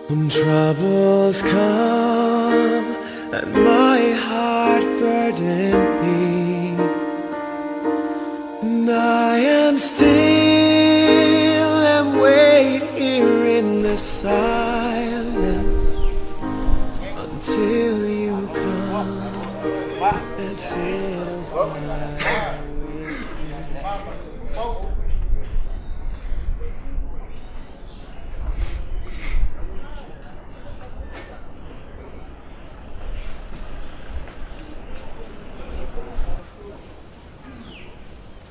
When troubles come and my heart burdened be, and I am still and wait here in the silence until you come and sit a while with me.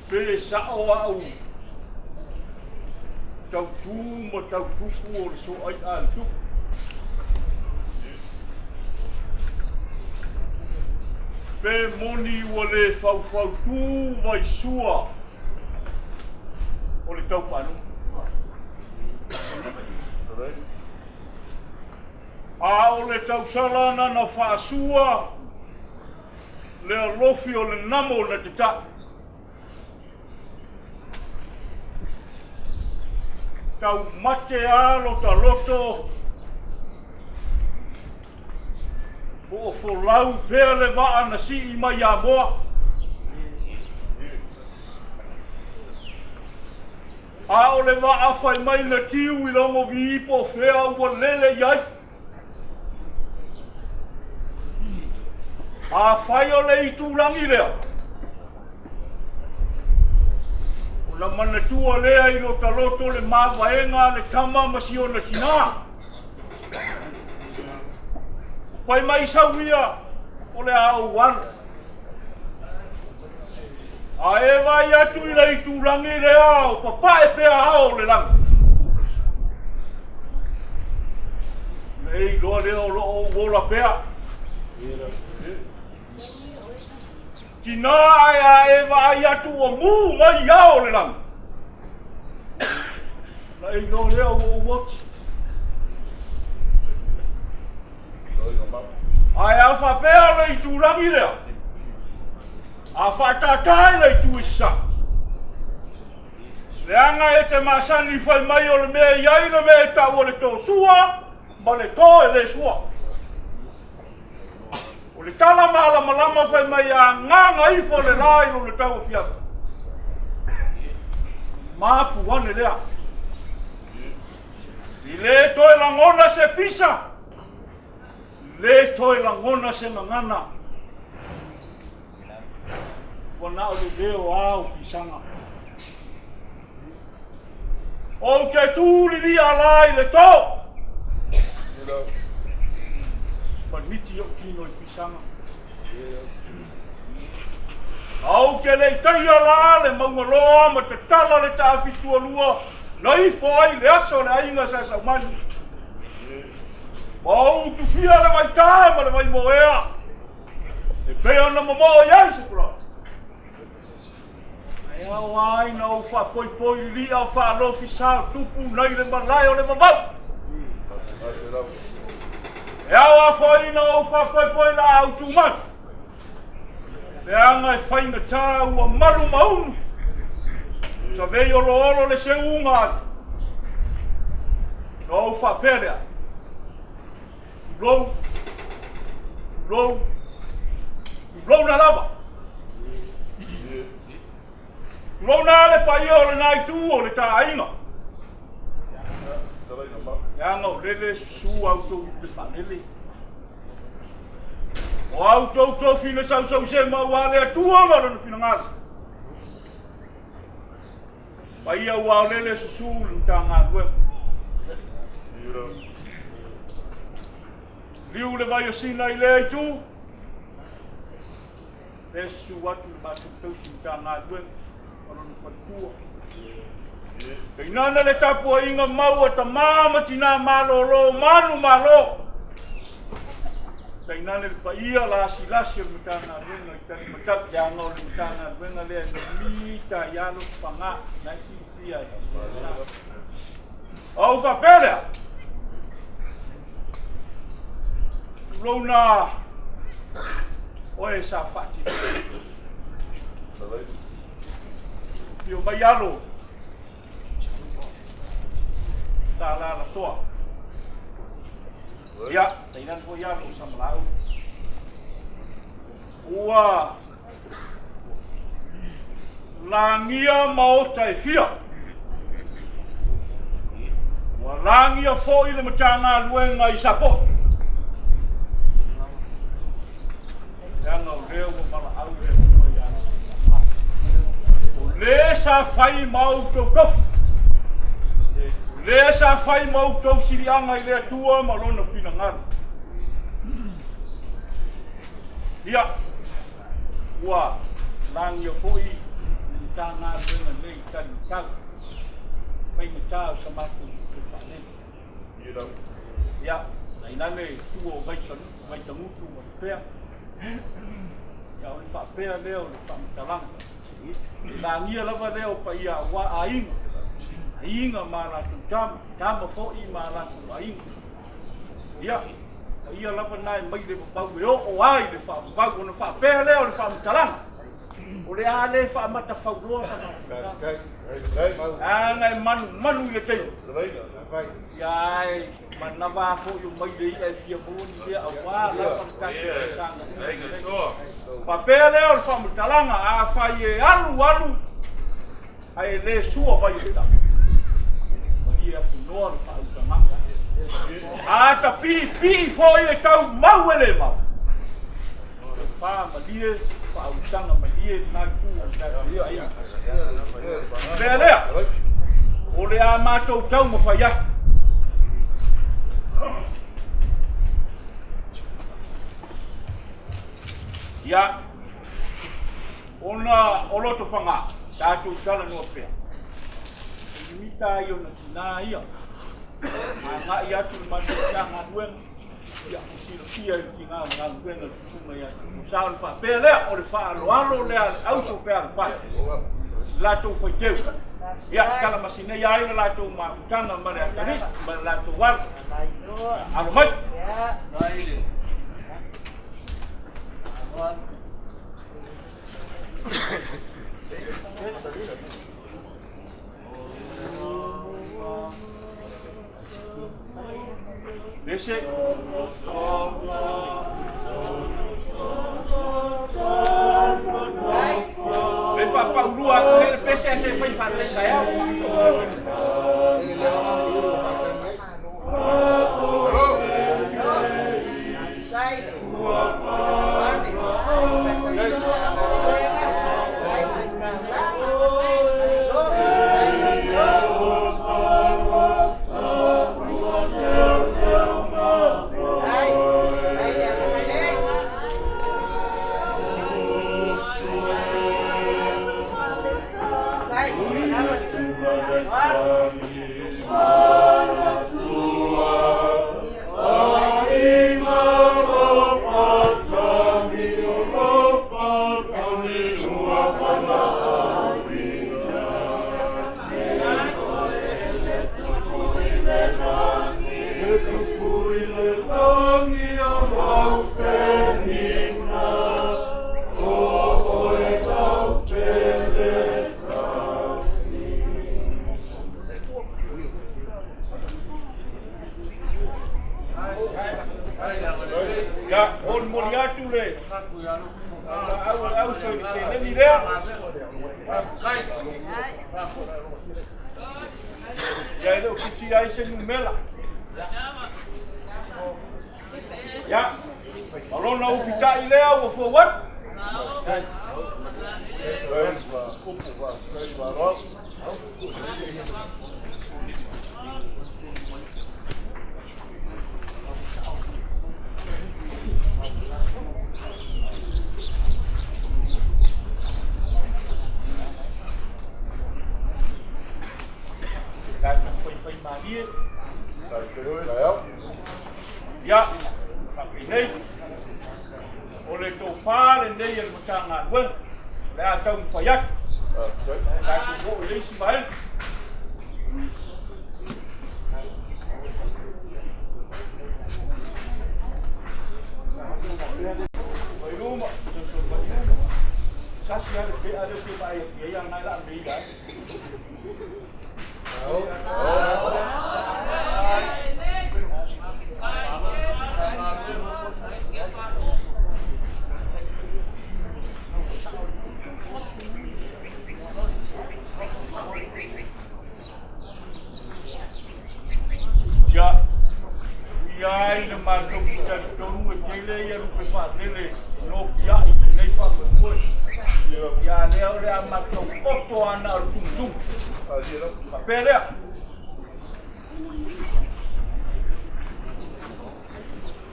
Pe sa'o a'u tautu ma tautupu o le soai'a a le tupu. Pe moni ua le faufautu vaisua o le taufaanuu. A o le tausala na na faasua le alofi o le namo na tata'i. Taumate a lo ta loto po o folau pea le vaa na sii mai Amoa. A o le vaa fai mai na tiu i logo vi po o fea ua lele i ai. Afai o le itulagi lea, ona manatua lea i lota loto le mavaega a le tama ma si ona tinā. Fai mai sau ia, o le a ou alo. A e vaai atu i le itulagi lea o papae pea ao o le lagi. Na e iloa lea o lo o ou ola pea. Tinā ae a e vaai atu ua mū mai ao o le lagi. Na e iloa lea ua ou oti. Ae a faapea o le itulagi lea, a faatātā i le itu i sasae, leaga e te masani fai mai o le mea e i ai le mea e tau o le tō sua ma le tō e le sua. O le tala malamalama fai mai a agaga ifo le la i lona tau afiafi. Mapu ane lea. I le toe lagona se pisa, le toe lagona se gagana. Ua na o le leo a o pisaga. Ou te tū lilia la i le tō. Paniti o kino i pisaga. Au te le i taia la le maungaloa ma tatala le taafitualua na ifo ai le aso le aiga sa saumani. Ma ou tufia le vaitā ma le vaimoea e pei ona momoo i ai se pulao. Ae ao ai na ou faapoipoi lilia o faalofi sa o tupu nai le malae o le vavau. E ao a foi na ou faapoipoi la au tumanu. Leaga e faigata ua malu ma unu. Savei oloolo le seuga ai. Na ou faapea lea. Tulou, tulou, tulouna lava. Tulouna le paia o lena itu o le taaiga. Leaga o lele susu au tou ipe faalele. O au tou tofi na sausause mau a le Atua ma lona finagalo. Paia ua o lele susu le Matagaluega. Liu le vai o Sina i lea itu. Le susu atu le matou tausi Matagaluega ma lona faletua. Tainana le tapuaiga mau a tamā ma tinā malōlō manu malo. Tainane le paia lasilasi o le Matagaluega i Talimatau, leaga o le Matagaluega lea e mita ai lava Lotofaga, na e silafia e Ou faapea lea, tulouna oe sa faatino. Fio mai alo, sa lalatoa. Ia, tainane foi alo o Samalaau. Ua lagia maota e fia. Ua lagia foi le Matagaluega i Sapoe. Leaga o lea ua valaau le Atua ia O le sa fai ma outou tofi. O le sa fai ma outou siliaga i le Atua ma lona finagalo. Ia, ua lagia foi le Matagaluega nei i talimatau, faigata o sa matou tupe faalele. Ia, tainane tua o Vaitagutu ma Lepea. Ia, o le faapea lea o le faamatalaga. E lagia lava lea o paia aua aiga, aiga ma latou tama, tama foi ma latou aiga. Ia, paia lava na e mai le vavau e oo ai le faavavau, ona faapea lea o le faamatalaga, o le a le faamatafauloa sa matou Ana e manumanu i le taimi. Ia ae manava foi o mai le i'a e fia maua ni mea aua lava le tatou tausaga. Faapea lea o le faamatalaga, afai e alu alu ae le sua vai o le tau. Malie afunoa le faautagaga. A ta piipii foi e tau mau e le mau. Fa malie, faautaga malie lena itu o le tatou aiga. Lea lea, o le a matou taumafai atu. Ia, Ona o Lotofaga, tatou talanoa pea. E limita ai ona tina ia. Agai atu le matou Matagaluega, ia ua silafia e le tina o galuega le tutuga ia Tupusa. Ona faapea lea, o le faaaloalo lea a le auso fealofani, latou faiteu. Ia, talamasinei ai le latou mafutaga ma le atalii ma le latou alo. Alo mai. Lese. Le faapaulua atu nei le pese ae se fai faalelei taeao. Ia, molimoli atu le laau o le auso i le seleni lea. Ia, e le o kisi ai se numera. Ia, ma lona ufitai lea ua fou atu. Tatou faifaimalie. Ia, faapenei, o le tofa lenei a le Matagaluega, o le a taumafai atu. Tatou oo i le isi vaega. Mai luma, mai luma. Sasi lava le pea lea ou te vaai atu i ai, a o lena e laamei ai. ai le matou te talitonu e tele ia lupe faalele nopiai i lenei faamoemoe. Ia a lea o le a matou oto lava na o le tumutumu. Faapea lea.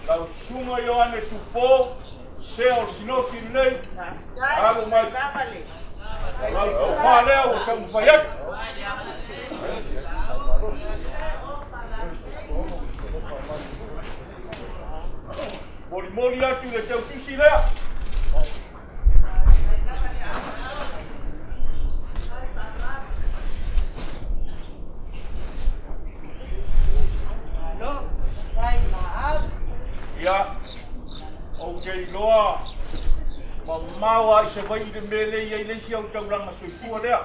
Lau Susuga Ioane Tupo, Sea o le Sinoti lenei, alo mai. Lau tofa lea ua taumafai atu. Molimoli atu le tautusi lea. Ia, ou te iloa mamao lava i Savaii le mea lea e i ai le isi au taulaga soifua lea.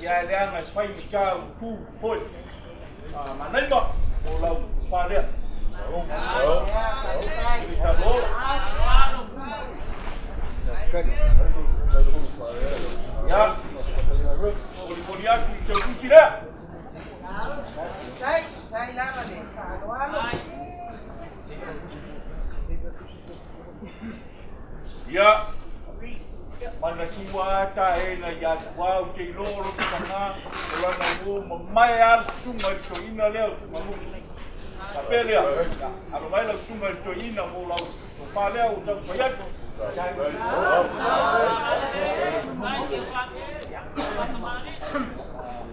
Ia e leaga e fai ma ta utu foi. A manaia o lau tofa lea. Ia, molimoli atu i tautusi lea. Ia, manatua a ta e na ia tua ou te iloa o loto pagā, o lana uo mamae a le susuga i le toeaina lea o Tumanui. Faapea lea, ia, alo mai lau susuga i le toeaina mo lau tofa lea ua taumafai atu.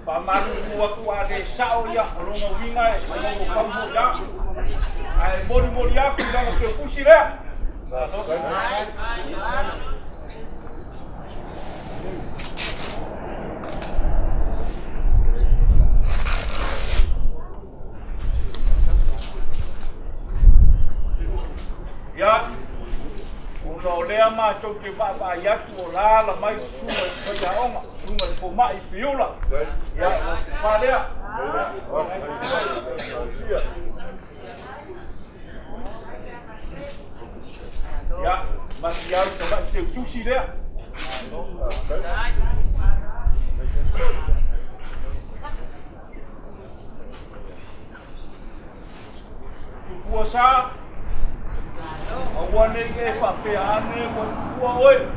Faamalulu atu a le sao ia, o lona uiga e maua pau foi a. Ae molimoli atu i lana teutusi lea. Ia, ona o lea matou te vaavaai atu o lala mai le susuga i le faiaoga, susuga i le fomai i Piula. Ia, ua tofa lea. Ia, mati au tamai teutusi lea. Tupua sa, aua ne i e faapea ane ua tupua oe.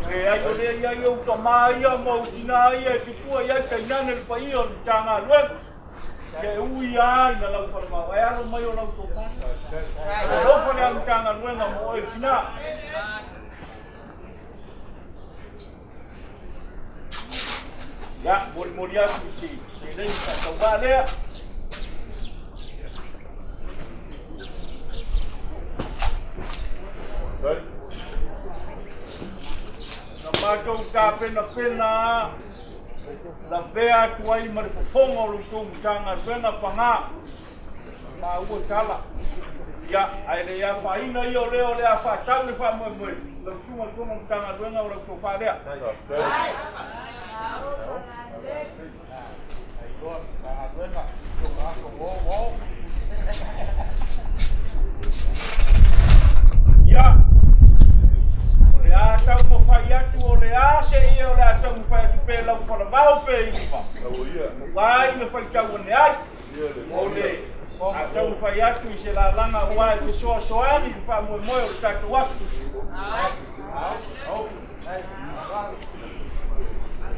Leai o lea i ai ou tama ia ma ou tina ia e tupua i ai tainane le paia o le Matagaluega. Ke ui a ina lau falemau, ae alo mai o lau tofa. Alofa le au Matagaluega mo oe tina. Ia, molimoli atu i te lei faatauvaa lea. Na matou tapenapena lavea atu ai ma le fofoga o lo outou Matagaluega pagā. Maua tala. Ia, ae le afaina ia o lea o le a faatau le faamoemoe. Lau Susuga i le Fofoga Matagaluega o lau tofa lea. Ia, o le a taumafai atu, o le a seia o le a taumafai atu pe lau falavao pe i lima. Ua ai le faitau ane ai. O le a taumafai atu i se lalaga aua e fesoasoani i le faamoemoe o le tatou aso.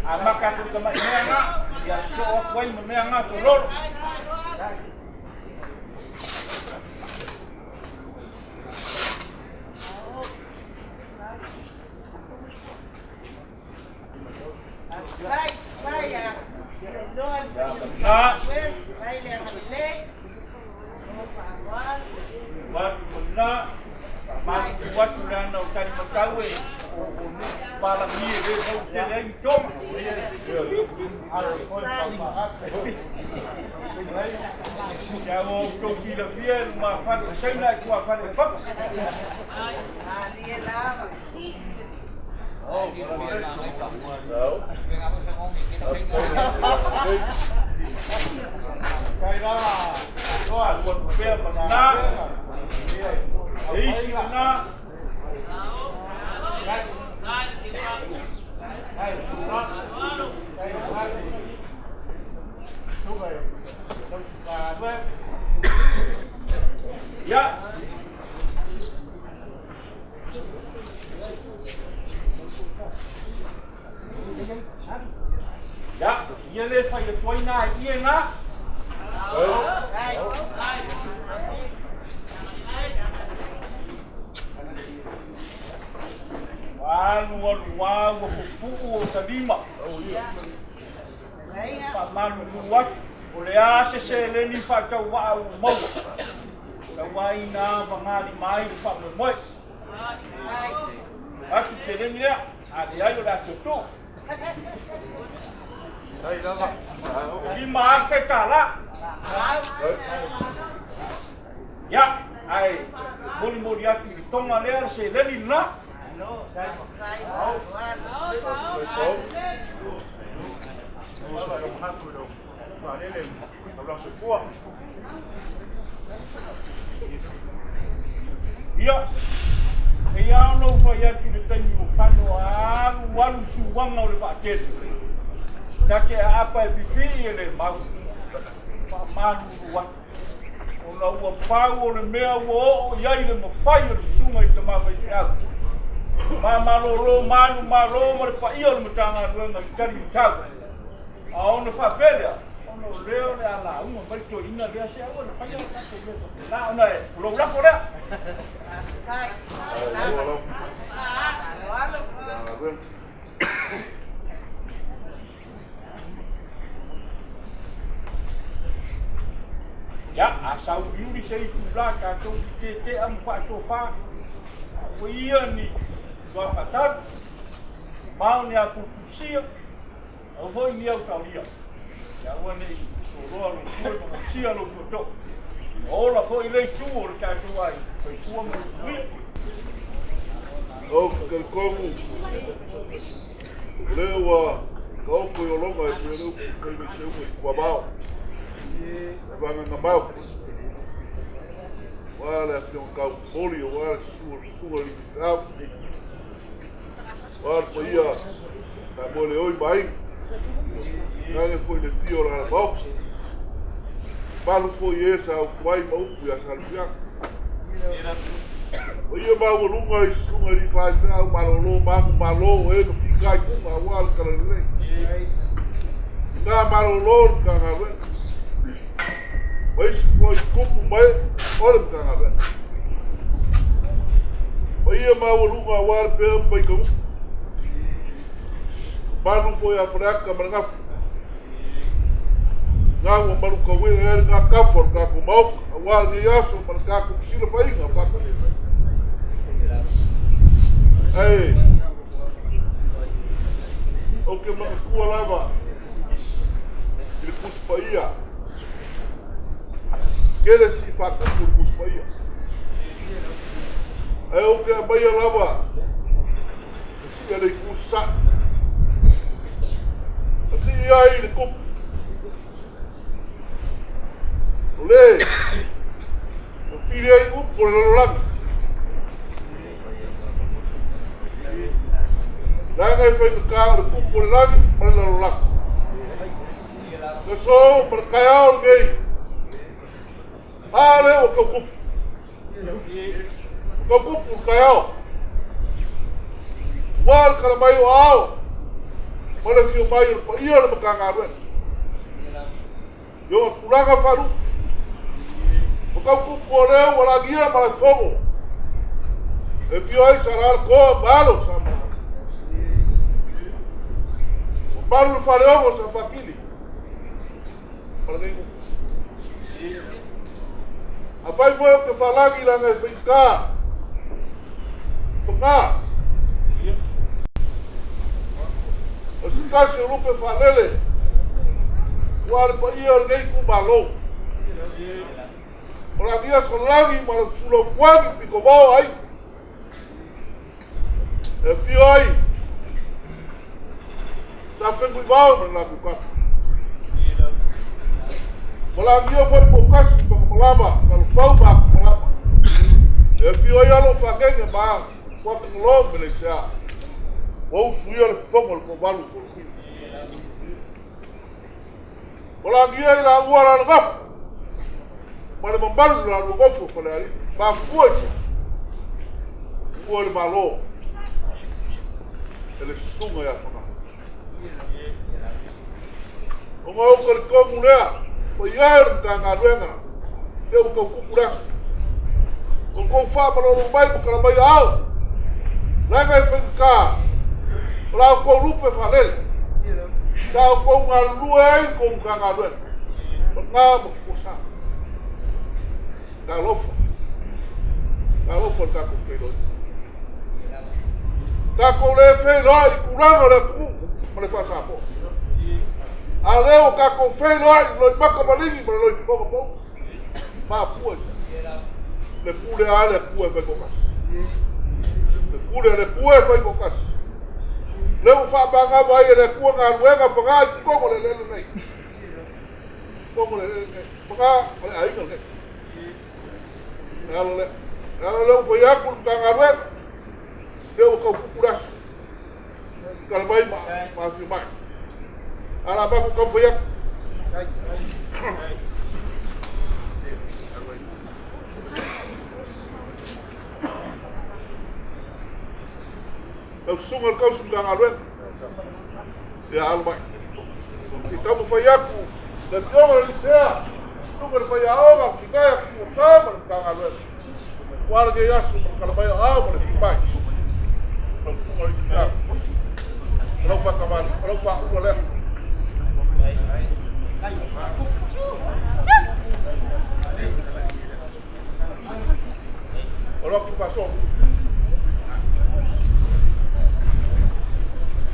Amata atu i tamai mea na, ia sosoo atu ai ma mea na tololo. Na, matutu atu leaga o talimatau e o nuu palagi e le mau tele ai ni toma. Ia ua outou silafia e lumafale o Saina e tuafale o Papa. Alu atu pea ma lena, e isi lena. Ia. Ia, ia le fai atu ai nā i e nā. Alu alu lava ua pupuu o ta lima. Faamalulu atu, o le a se seleni faatauvaa ua maua, tauaina vagalima ai le faamoemoe. Atu seleni lea, a leai o le a tuutuu. $5,000. Ia, ae molimoli atu i le toga lea le seleni lena. Ia, e ia ona ou fai atu i le taimi ua fano a alu alu suaga o le vaatele. Ta te aapa e pipii e le mau. Faamalulu atu. Ona ua pau o le mea ua oo i ai le mafai o le susuga i tama faifeau. Ma malolo manu malo ma le paia o le Matagaluega i tali matau. A ona faapea lea, ona o lea o le a lauga mai le toeaina lea, se aua ne faia le tatou mea faapena, ona o lou lafo lea. Ia, a sauliuli se itulā tatou te tetea ma faatofā, a ua ia ni tuafatalu, mao ni apulupusia, aua foi ni autaolia. Ia aua ne i soloa lou tue ma gausia lou tuatoo. Ua ola foi le itu o le tatou aiga, soifua ma ia manuia. Ou te talitonu o lea ua taoto i ologa e pei o le upu fai mai seuga i tuavao, e vagagamau. Aua le afioga tau momoli, aua le susu o le susuga i le Feau, aua le paia Samoa le oi ma aiga, tainane foi le pio o le Alamaota. Malu foi e sa upu ai ma upu ia Salefiaga. O ia maualuga i susuga i faifeau malolo ma agu malo o e na fitaituga aua le talalelei. Ina malolo le Matagaluega. Ma isi foi tupu mai o le Matagaluega. O ia maualuga aua le pea ma maitauga. Malu foi a Faleata ma le Gafa. Na ua malutauee ai lena tafa o le tatou Maota aua lenei aso ma le tatou fesilafaiga faatasi. Ae ou te manatua lava i le Tusi Paia, tele si faatupu le Tusi Paia. Ae ou te aumaia lava e sii a le itu sasae. Na sii ai le tupu. O le na pili ai upu o le lalolagi. Leaga e faigata o le tupu o le lagi ma le lalolagi. Le aso ma le taeao lenei, a lea ua tau tupu. Ua tau tupu le taeao. Ua le tala mai o ao ma le afio mai o le paia o le Matagaluega. I ona tulaga faalupe. Ua tau tupu o lea ua lagia ma le fono. E afio ai Sala Alatoa ma alo sa Malaga. Ua malu le faleogo sa Faatili ma lenei nuu. Afai foi ou te faalagi leaga e faigata paga. O se tasi o lupe faalele ua le paia o lenei itumalo. O lagia solagi ma le sulaufuagi pito vao ai. E afio ai sa Feguivao ma le latou tapu. Ua lagia foi Poutasi ma Pakamalama, Talofau ma Akumalama. E afio ai alo o Fagege ma Kuatagalo ma Leisea. Ua usuia le fofoga o le toavalu o Tolopili. Ua lagia i laua Lalagafu. Ma le mamalu i le lalua nofo o Falealili. Mafua i se ua le Malo e le susuga ia Fana. Ona ou talitonu lea, paia e o le Matagaluega, lea ua tau tupu le aso. O le tou faamalolo mai ma tala mai aao, leaga e faigata, o la outou lupe faalele, sa outou galulue ai le tou Matagaluega, o lena ma Tupuasa. Talofa, talofa i le tatou feiloaiga. Tatou le feiloai i tulaga o le atunuu ma le faasamoa. A o lea ua tatou feiloai i le loimata maligi ma le loifofoga pau. Mafua i le pule a le Atua e fai toatasi. Le pule a le Atua e fai toatasi. Lea ua faamagava ai e le Atua galuega faga i totonu o le eleele nei. Totonu o le eleele nei. Faga o le aiga lenei. Le ala lea. Le ala lea ua fai atu le Matagaluega, lea ua tau tupu le aso. Tala mai ma afio mai. Ala matou taumafai atu. Lau susuga i le tausi Matagaluega, ia alo mai. I taumafai atu le afioga i le Licea, susuga i le faiaoga, Tinaia Tupuasa ma le Matagaluega. Ua lenei aso ma le tala mai o ao ma le afio mai. Lau susuga i le Licea, o lau faatamali, o lau faaula lea. O lau faasoa.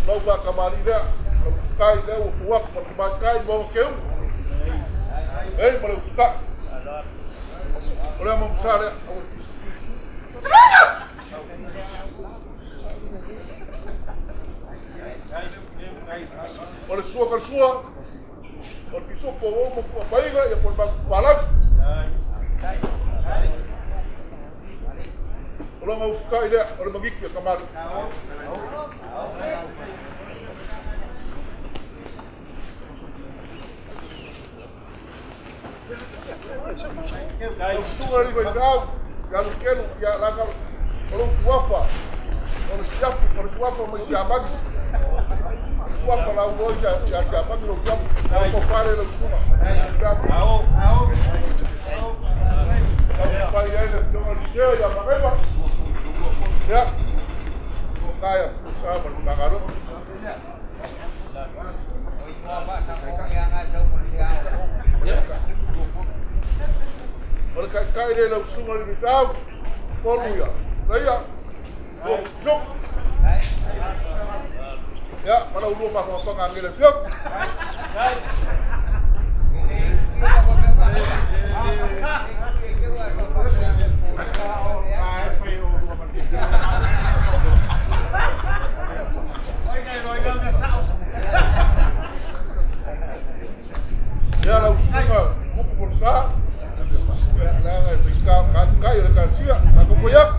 Lau faakamali lea, lau kai lea ua tuu atu ma le tamaitai ma ona keu. Ei ma le ututai. O lea mamusa lea. Aua le pisa pisu. O le sua ka le sua. O le pisupo o uma paiga ia po le palagi. O lona ufutai lea, o le magiki a kamali. Lau susuga i le vaitau, ia Lukelu, ia laga o lou tuafa, o le siafu, o le tuafa mai Siamani. Tuafa lau loi ia Siamani lou siafu. O le fale lau susuga. Lau fai ai le afioga i le Licea ia Magaiva. Ia, o kaia, sa ma le Matagaluega. O le taitai lea i lau susuga i le Vitau, tolu ia, saia, lua pisok. Ia, ma lau lua mafafaga age le afioga. Ia lau susuga Upu Polisa, ia leaga e faigata kai o le ekalesia, tatou fai atu.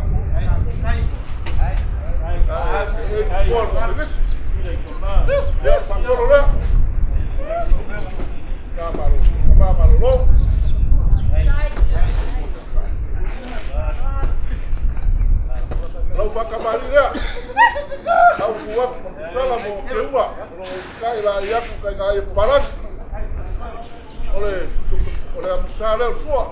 E toa le Komenisi. Ia, faatolo lea. Ka malo, ka malolo. Lau faakamali lea. Lau tu atu ma tusala mo Keuma. O lo kai la i atu kai ngai e palagi. O le o le amusa lea o le sua.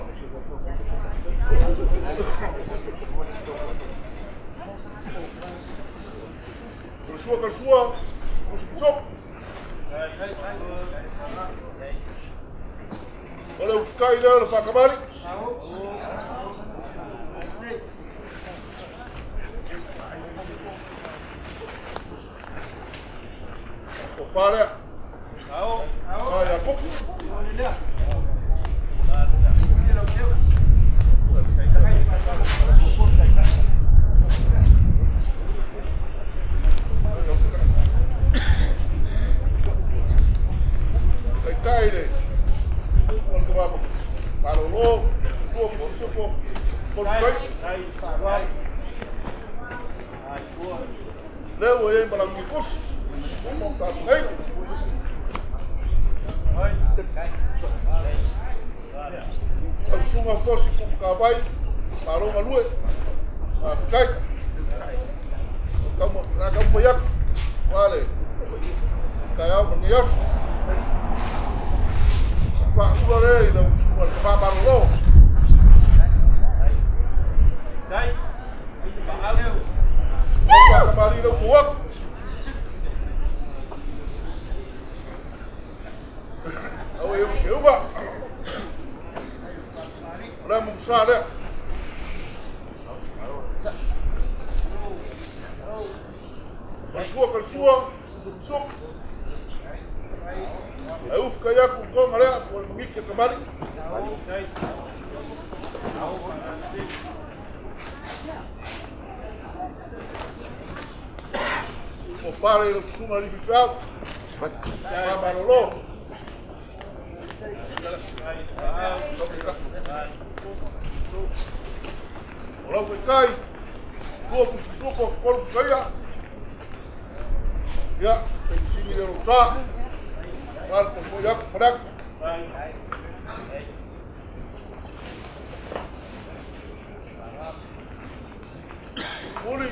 O le sua ka le sua, o se pisok. O le utukai lea o le faakamali. O pā lea. Pā ia kuku. Taitai le o le tama malolo, tua po supo, po tai. Lea ua i ai ma lau kusi, o mo tātou nei. Au susuga Fosi Pumatavai, malo galue. Faafetai. O le a taumafai atu aua le taeao ma lenei aso. Faaula lea i lau susuga i le Tama Malolo. Lau faatamalii lau tuu atu. Au e ke uga. O le amu sa lea. O le sua ka le sua, susup. Ai ufu kai aku konga lea, o le mangiki kamali. O pare i le susuga i fifeau. Malolo. O lau faitai, lua pususuko, tolu pusaia. Ia, taimi le lou sa. Lalo foi atu, panak. Muli,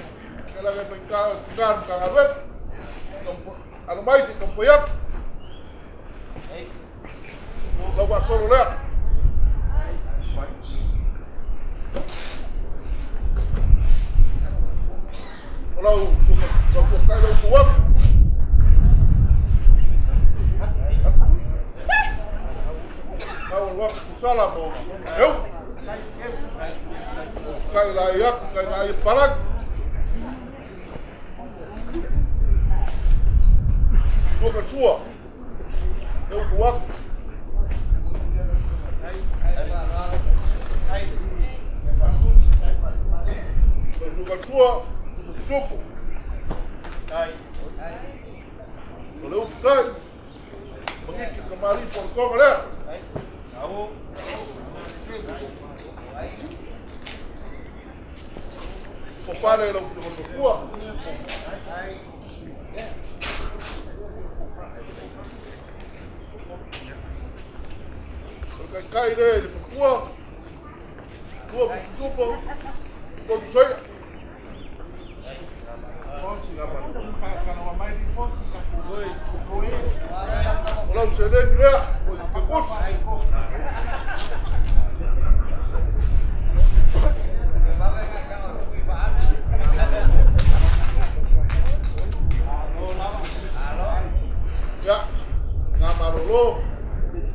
ke laga mai ka ka ka galuega. Alo mai se taumafai atu. Lau faasolo lea. O lau fuakai lau tuu atu. Kau alu atu tusala mo eu. Kai lai atu, kai lai palagi. Tua ka sua. Eu tuu atu. Tua ka sua, supu. O le upu kai. Mangiki ka mali po le tonga lea. O pale lau fua. O le kaikai le i le papua. Tua pususupo. Tolu saia. O lau seleni lea. O le kusi. Ia, ngā malolo,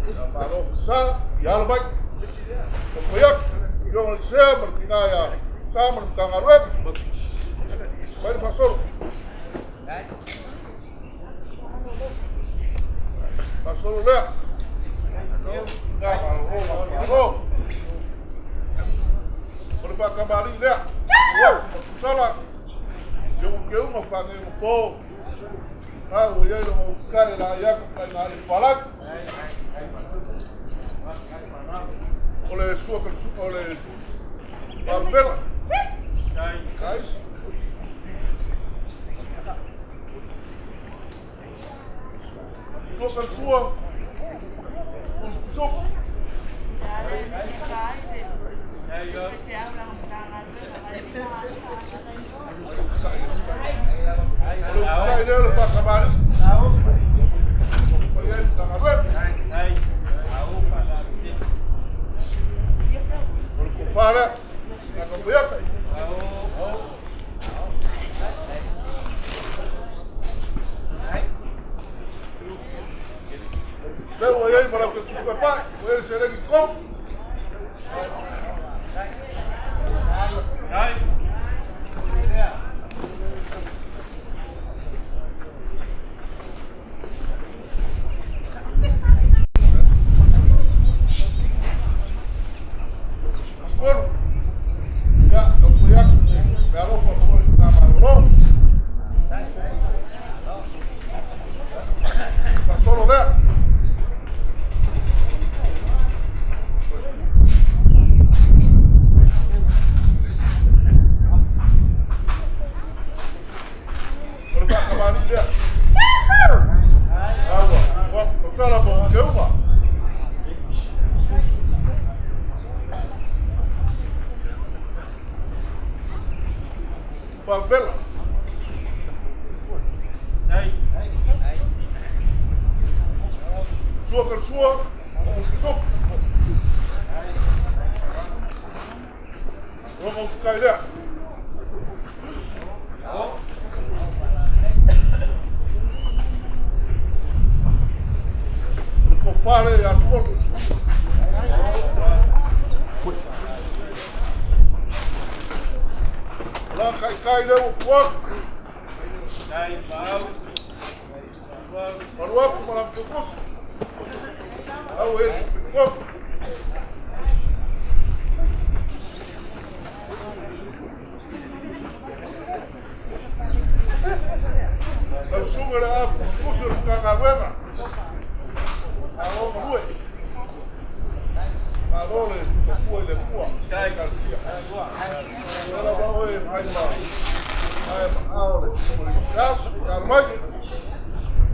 ngā malo sa, ia ala mai. O koe atu, i longa le sea ma le tina ia sa ma le Matagaluega. Mai le faasolo. Faasolo lea. Ngā malolo, ngā malolo. O le faakamalii lea. Ua, ma tusala. Iogo keuga whangego pō. A ua iai loga ufukai la iaku kai ngā le palagi. O le sua ka le o le palupela. Guys. Sua ka le sua. Sup. O le ufukai lea o le whakamali. O le ai Matagaluega. O le kofa lea. Nā ka puiaka. Lea ua iai ma lau ke tusi paepae. Ua iai le seleni tolu. Tolu. Ia, taumafai atu se meaalofa mo le tina malolo. Faasolo lea. O le faakamalii lea. Aua, ua, tausala mo keuga. vavela. Sua ka sua, o sopo. O ngau kai lea. O le kofale ia sua. La kai kai le o pua. Malu aku ma lau kusi. Au e pua. Lau sunga le a kusi o le kagaluega. Malo malue. Malo le tupua i le pua. Kalsia. Ela ba oe fai ma. Ai ma ao le o le sau. Ka mai.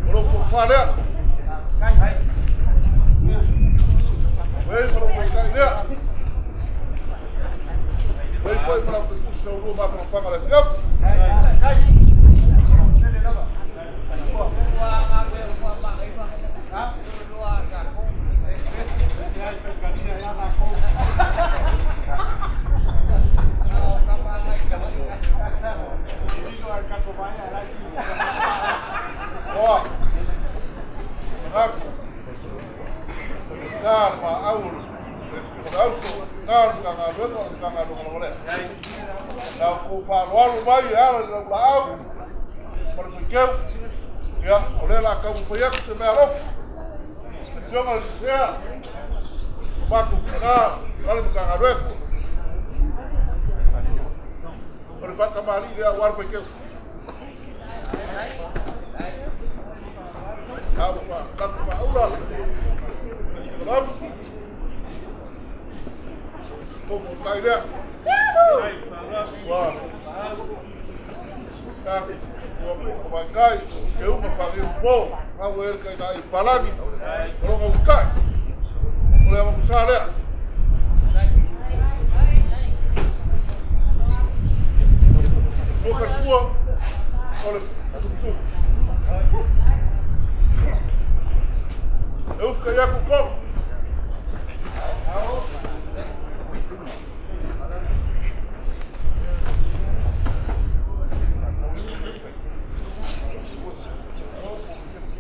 O lo ko whalea. Wei ma lo kai lea. Wei foi ma lo kusi o lua ma panga le fiap. Oa. Ngaku. Ngā ma auru. O le auso. Ngā ka ngā venga o ka ngā lunga le. Nā ko whāloalo mai e ala i lau la au. Ma le whaikeu. Ia, o le la kau whai aku se mea rofu. E tionga le sea. Māku ngā, rale ma ka ngā rueku. O le whakamali le au ara whaikeu. Au wha, taku ma aura. O le auso. Ko kai lea. Ua. Ka, ua ko mai kai, ke uma whangi mo, ngau e kai nā i palagi, o longa ukai. O le ama kusa lea. Mo ka sua, o le tutu. E uka iaku koko.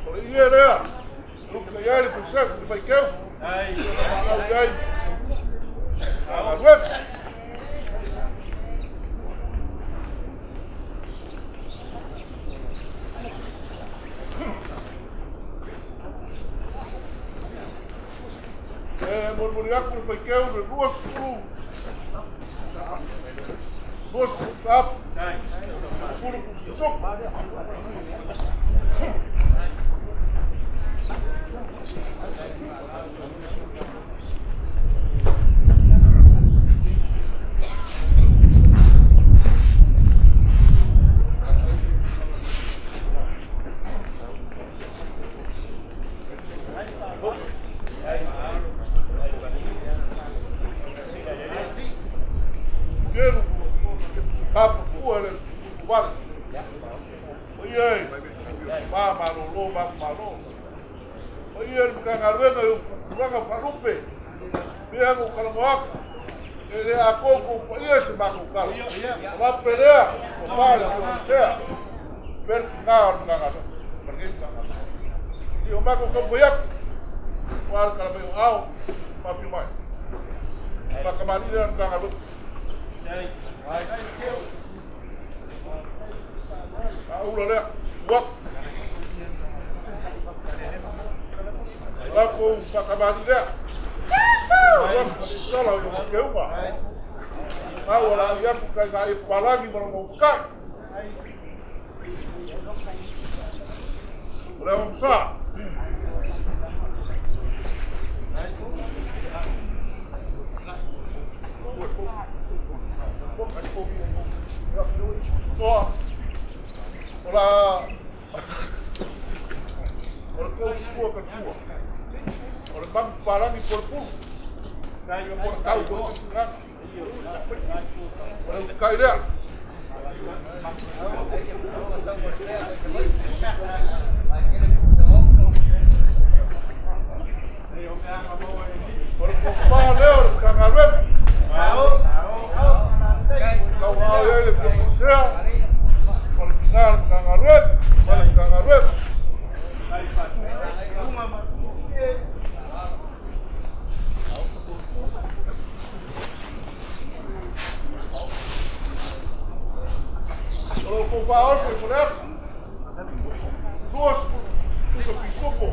O le ie lea. Uka ia le pulsef, le whaikeu. Au iai. A web. E morimori aku le whaikeu le 20. 20 tap. Fulu kusuk. Kelu papa fua le wale. O ie, ma malo lo ma malo. O ie le mkangaluega i kuranga whalupe. Pea ko kalamoaka. E le a koko pa ia se mako kala. O la pelea, o pale o sea. Pel ngā o mkangaluega. Marke mkangaluega. Si o mako kampo yaku. Wale kala mai o ao, ma piu mai. Makamani le mkangaluega. A ula lea, uak. La ko whakamani lea. Uak, sala o ke uma. Au la iaku kai ngā i palangi ma mo kai. O le amusa. Toa. O la o le kou sua ka sua. O le mangu palangi po le pulu. O le kau po le nganga. O le kai lea. tofa lea o le Matagaluega. Tauaao i ai le Afioga i Sea ma le tina o le Matagaluega ma le Matagaluega. O lo outou faaoso i Faleata, 20 pusa pisupo,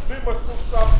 50 sitapu.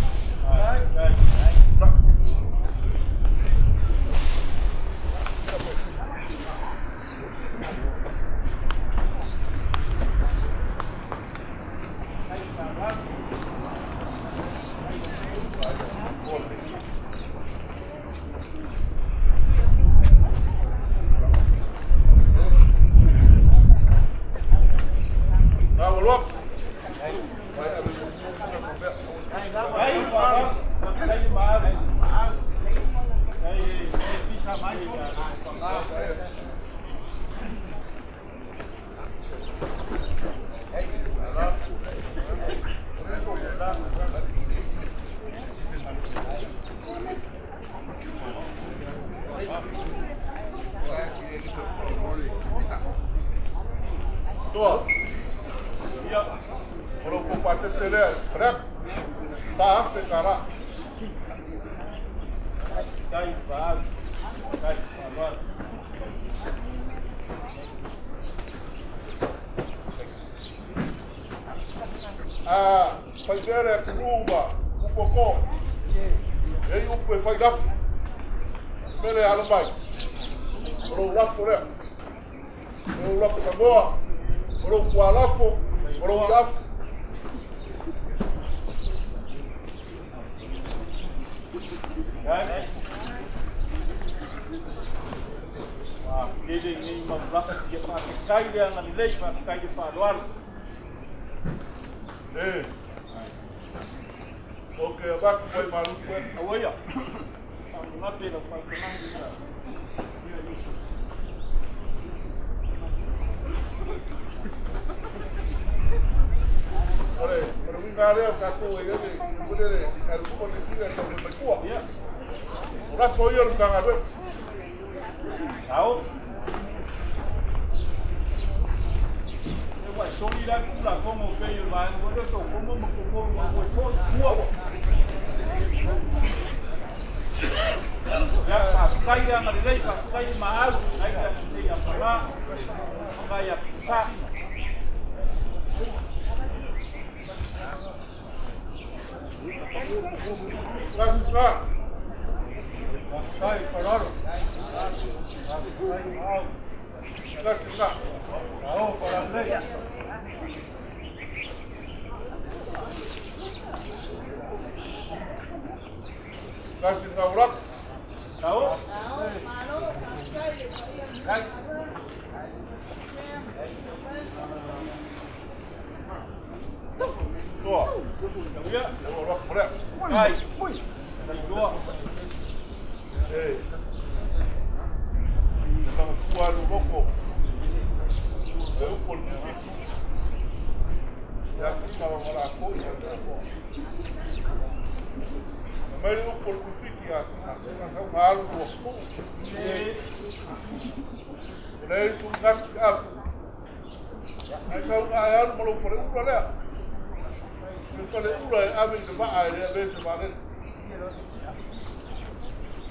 Toa. O lo outou patese lea, Faleata, $4,000. A fai pea le atunuu ma upu a ko. E i upu e fai lafo. Mele alo mai. O lou lafo lea. O lou lafo tagoa. O lou tualafo. O lou iafu. Ua tele nei mau lafo ia faafetai le agalelei, faafetai le faaaloalo. E. Ou te avatu mai malutu e. Aua ia. Faamamape lau fautuaga. O le uiga lea o tatou e i ai le foi lele e alu uma le fia e tau mai tua. O lafo ia o le Matagaluega. Ao. E ua soli la tulafono pei o le vaega foi lea o tokomo ma komo ma ua foi tua. Ia, faafetai le agalelei, faafetai le maau, faafetai le agalelei ia Pala, faafetai ia Tusa. Faafetai Faralo. Faafetai Maau. Ao Faralei. Ao. Ia. Ai. Ai loa. E. E mangatua alu loko. E upu o le pipipi. E asina ma malako i E mai le upu o le pipiki asina. Sau ma alu lua pu. O le isu ngati apu. Ai sau nga e alu ma lou fale ula lea. Le fale ula e ave i le maa e le ave se vaalele.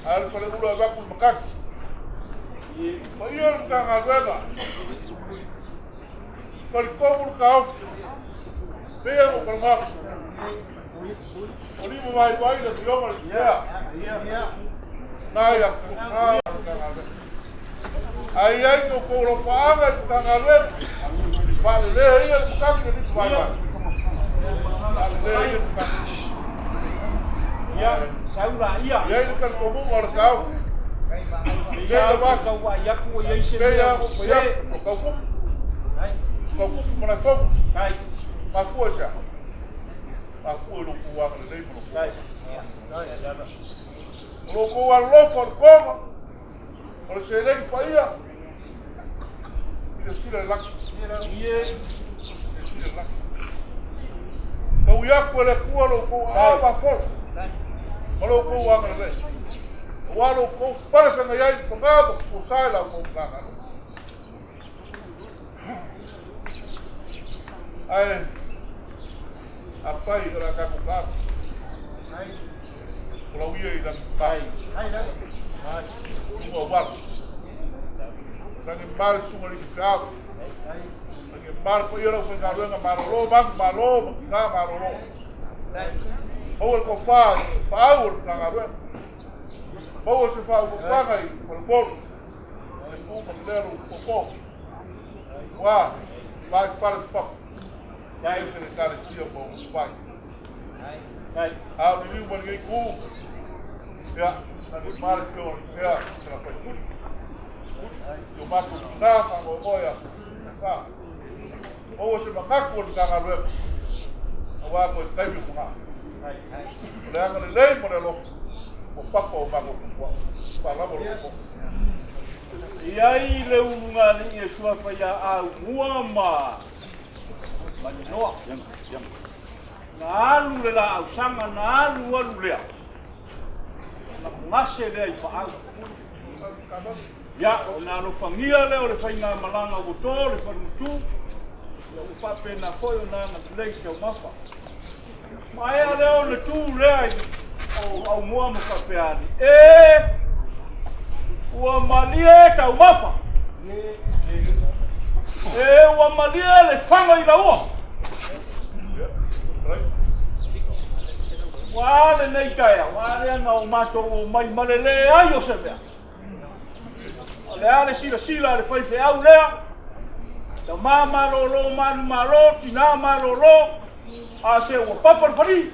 A le fale ula e vaku i makaki. Ma ia le Matagaluega. Talitonu le taofi. Pea o kalangaka. O lima vaivai le afioga le Sea. Na ia na Matagaluega. Ai ai ko ko lo paaga i Matagaluega. Faalelea ia le makaki le lima vaivai. Faalelea ia le makaki. Ia, saula ia. I ai le talitonuga o le taofi. Ia, tau ai aku ia i se Pea mea o o paia se. o kaukupu. Kaukupu ma le fogu. Ai. Mafua i se aha? Mafua i lo kou agalelei ma lo kou. Ai. O lo kou alolofa o le koga, o le seleni paia, i le sila le lagi. Ie. I le sila le lagi. Tau iaku e le Atua lo kou aao mafolo. Ma lo outou agalelei. Aua lo outou pale feagai ai i Fogaa ma Tutusa i la outou Matagaluega. Ae afai o le a tatou taape, o lau ia i lagi pa. Luga o vala. Lagi ma le susuga i le feau. Lagi ma le paia o le aufaigaluega malolo, magu malo ma tina malolo. Maua le tofa i le paau o le Matagaluega. Maua se faautautaga i Falepolu. Le tu ma le lea popo. Ua, vai fale papu. E se le ekalesia ma ua fai. A o liliu mai lenei itu, ia, lagi ma le afioga i le Sea, se la faipuli. I o matou tina faamoemoe a fa. Maua se manatu o le Matagaluega, aua toe taimi o Fogaa. O le agalelei ma le alofa ua papa o matou tapuaga. Faalava lo outou. E i ai le ulugalii e suafa ia Aumua ma Maninoa. Na alu le laausaga, na alu alu lea, ona gase lea i Paau. Ia, ona alofagia lea o le faigamalaga ua to le falutu, ia ua faapena foi ona agalelei i taumafa. Maea lea ona tu lea i o Aumua ma faapea ane, E! Ua malie taumafa. E, ua malie le faga i laua. Ua a lenei taeao, ua a lea na o matou omai ma le leai o se mea. O le a le silasila a le faifeau lea, tamā malolo manumalo, tinā malolo, a se ua papa le falī.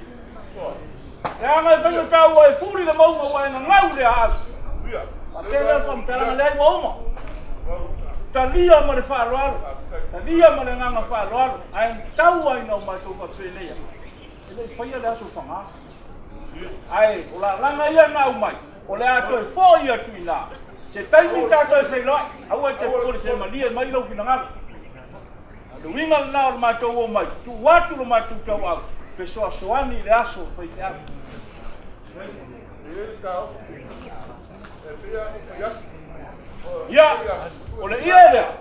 Leaga e faigata ua e fuli le mauga ua e gagau le aau. Faapea lea le faamatalaga leai ua uma. Talia ma le faaaloalo, talia ma le agaga faaaloalo, ae tau lava ina o matou faapenei atu, e le i faia le aso Fogaa. Ae o lalaga ia na aumai, o le a toe foi atu i ina. Se taimi ta toe feiloai, aua e te popole se malie mai lou finagalo. O le uiga lena o le matou omai, tuu atu lo matou tauau, fesoasoani i le aso o le faifeau. Ia, o le ie lea,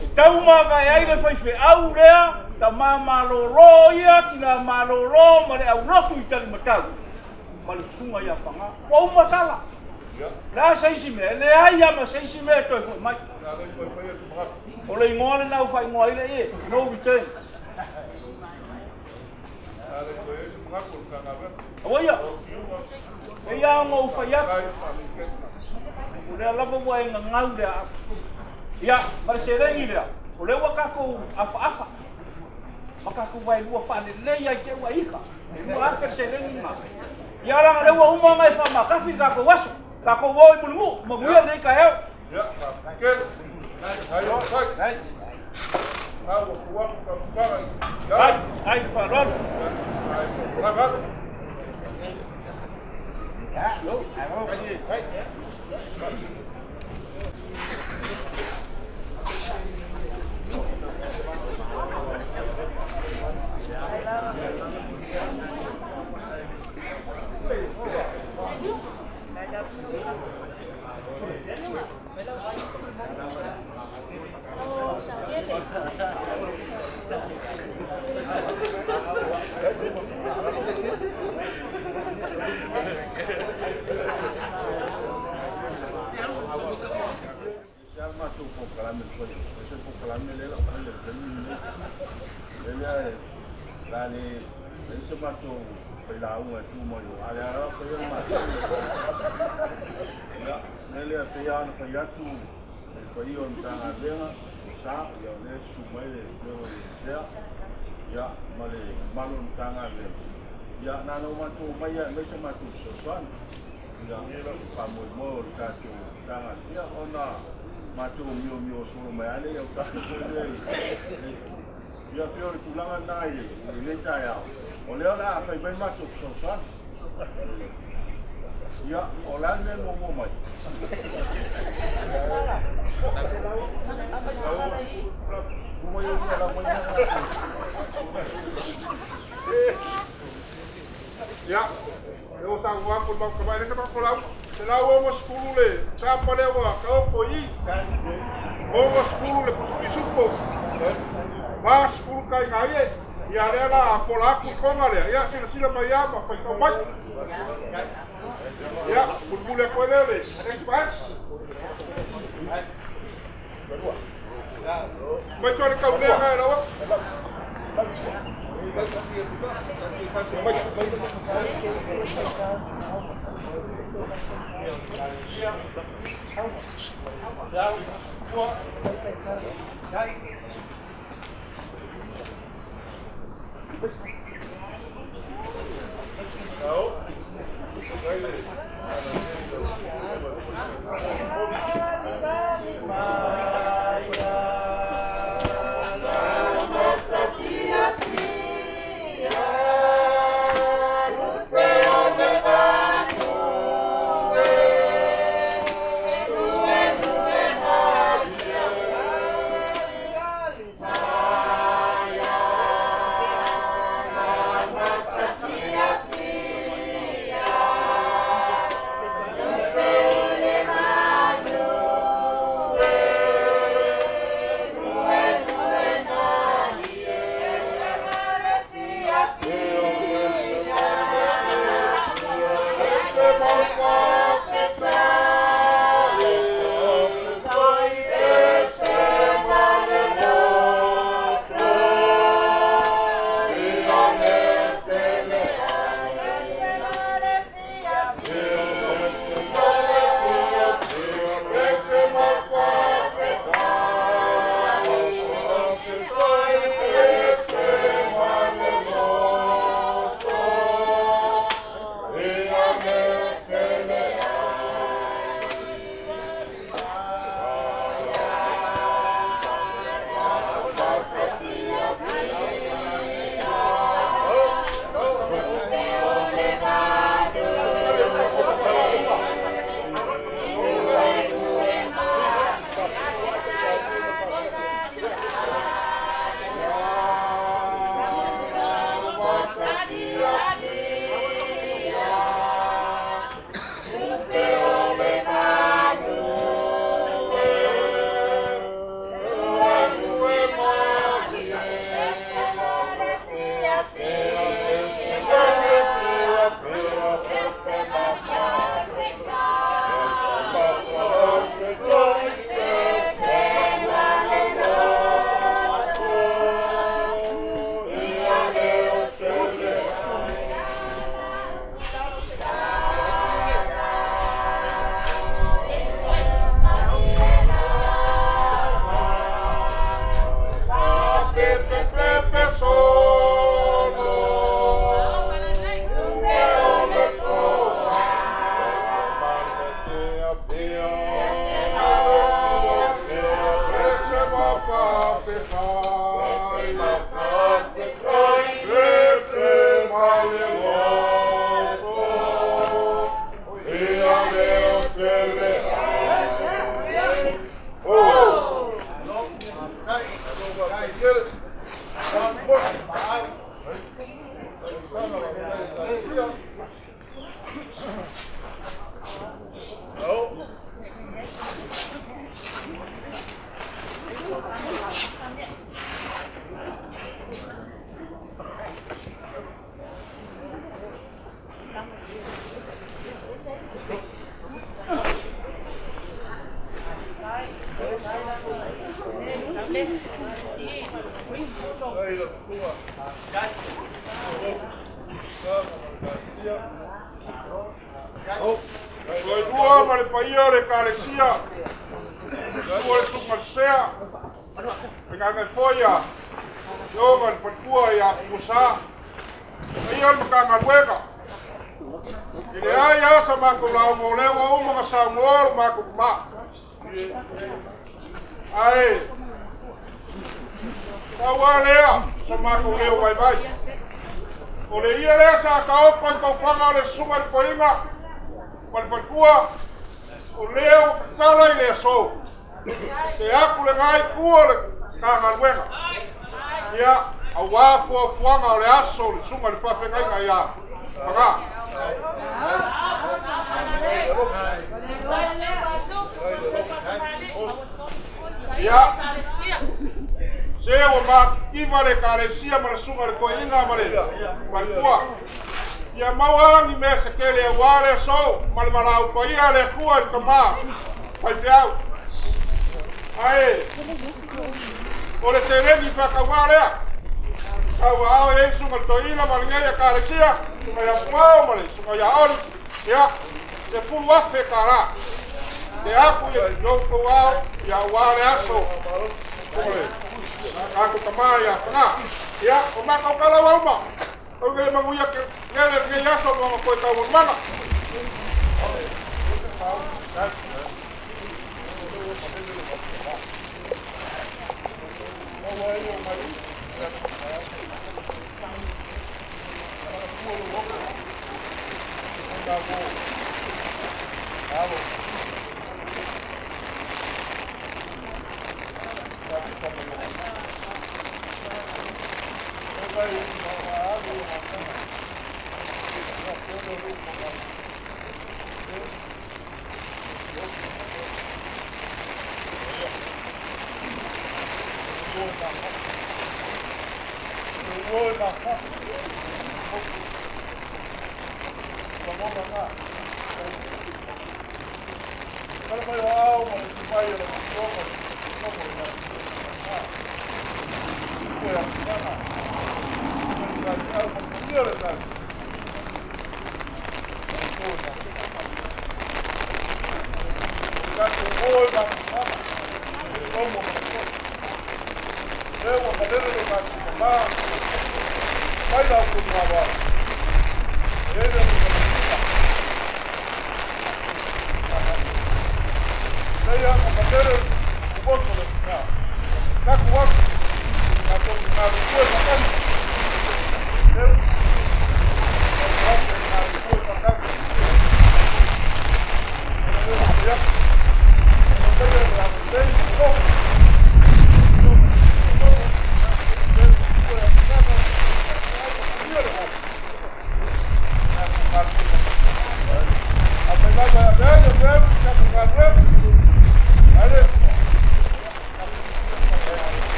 e tau mavae ai le faifeau lea, tama malolo ia, tina malolo ma le aulotu i talimatau, ma le susuga ia Paga. Ua uma tala. O le a se isi mea? E leai lava ma se isi mea e toe foi mai. O le igoa lena ua faaigoa ai le ie, no return. Aua ia, e ia ona ou fai atu, o lea lava ua e gagau le aau. Ia, ma le seleni lea, o lea ua tatou afaafa, ma tatou vaelua faalelei ai te ua ika, e 2000 le seleni lena. Ia, leaga o lea ua uma ona e faamatafi le tatou aso, tatou o i Mulinuu, manuia lenei taeao. Ia, faafetai. Ai, ai. Ai, le faaaloalo. Ai, faaaloalo. Se a le matou polokalame foi, o se polokalame lea la fai le taimi lenei. Le lea e la le leai se matou failauga e tu mai o, a o lea lava faia le matou. Ia, le lea pei lava ona fai atu i le paia o le Matagaluega, o sa, ia o lea e susu mai le afioga i le Sea, ia, ma le mamalu o le Matagaluega. Ia, na ona matou omai lava e aumai se matou fesoasoani. Ia, faamoemoe o le tatou Matagaluega, ia, ona matou miomio solo mai lava lea i autafa foi lea i, ia, pei o le tulaga lena i lenei taeao, o lea o le a fai mai le matou fesoasoani. Ia, o le a le mea e muamua mai? Ia, lea ua saunoa. matou e le se matou lauga. 160 le tapa lea ua taoto i i. 60 le pisupo. 40 taiga ie. Ia lea la fola atu i toga lea. Ia silasila mai lava ma faitau mai. Ia, mulimuli atu ai lea le next batch. Mai toa le tauleaga e lau atu. Lua ma le paia o le Ekalesia, lua le susuga Sea, le Gagaifo ia, Ioga le faletua ia Tuasa, paia o le Matagaluega. E leai lava sa matou lauga o lea ua uma ona saunoa lo matou tamā. Ae pau lava lea sa matou leo vaivai. O le ia lea sa taoto i taufaga o le susuga i le toeaina ma le faletua, o lea ua tatala i le aso. Se atu lena itu o le Matagaluega. Ia, aua fuafuaga o le aso o le susuga i le faafeagaiga ia Paga. Ia, se ua matitiva le Ekalesia ma le susuga i le toeaina ma le faletua, ia maua ni mea se tele aua le aso ma le valaau paia a le Atua i le tama faifeau. Ae o le seleni faatauvaa lea, tauaao i ai le susuga i le toeaina ma lenei Ekalesia, susuga ia Puao ma le susuga ia Oli, ia, $10,000. Te atu i outou ao, ia aua le aso o le tatou tama ia Fana. Ia, o matou tala ua uma. Tau ina ia manuia tele lenei aso ma ona toe taualumaga.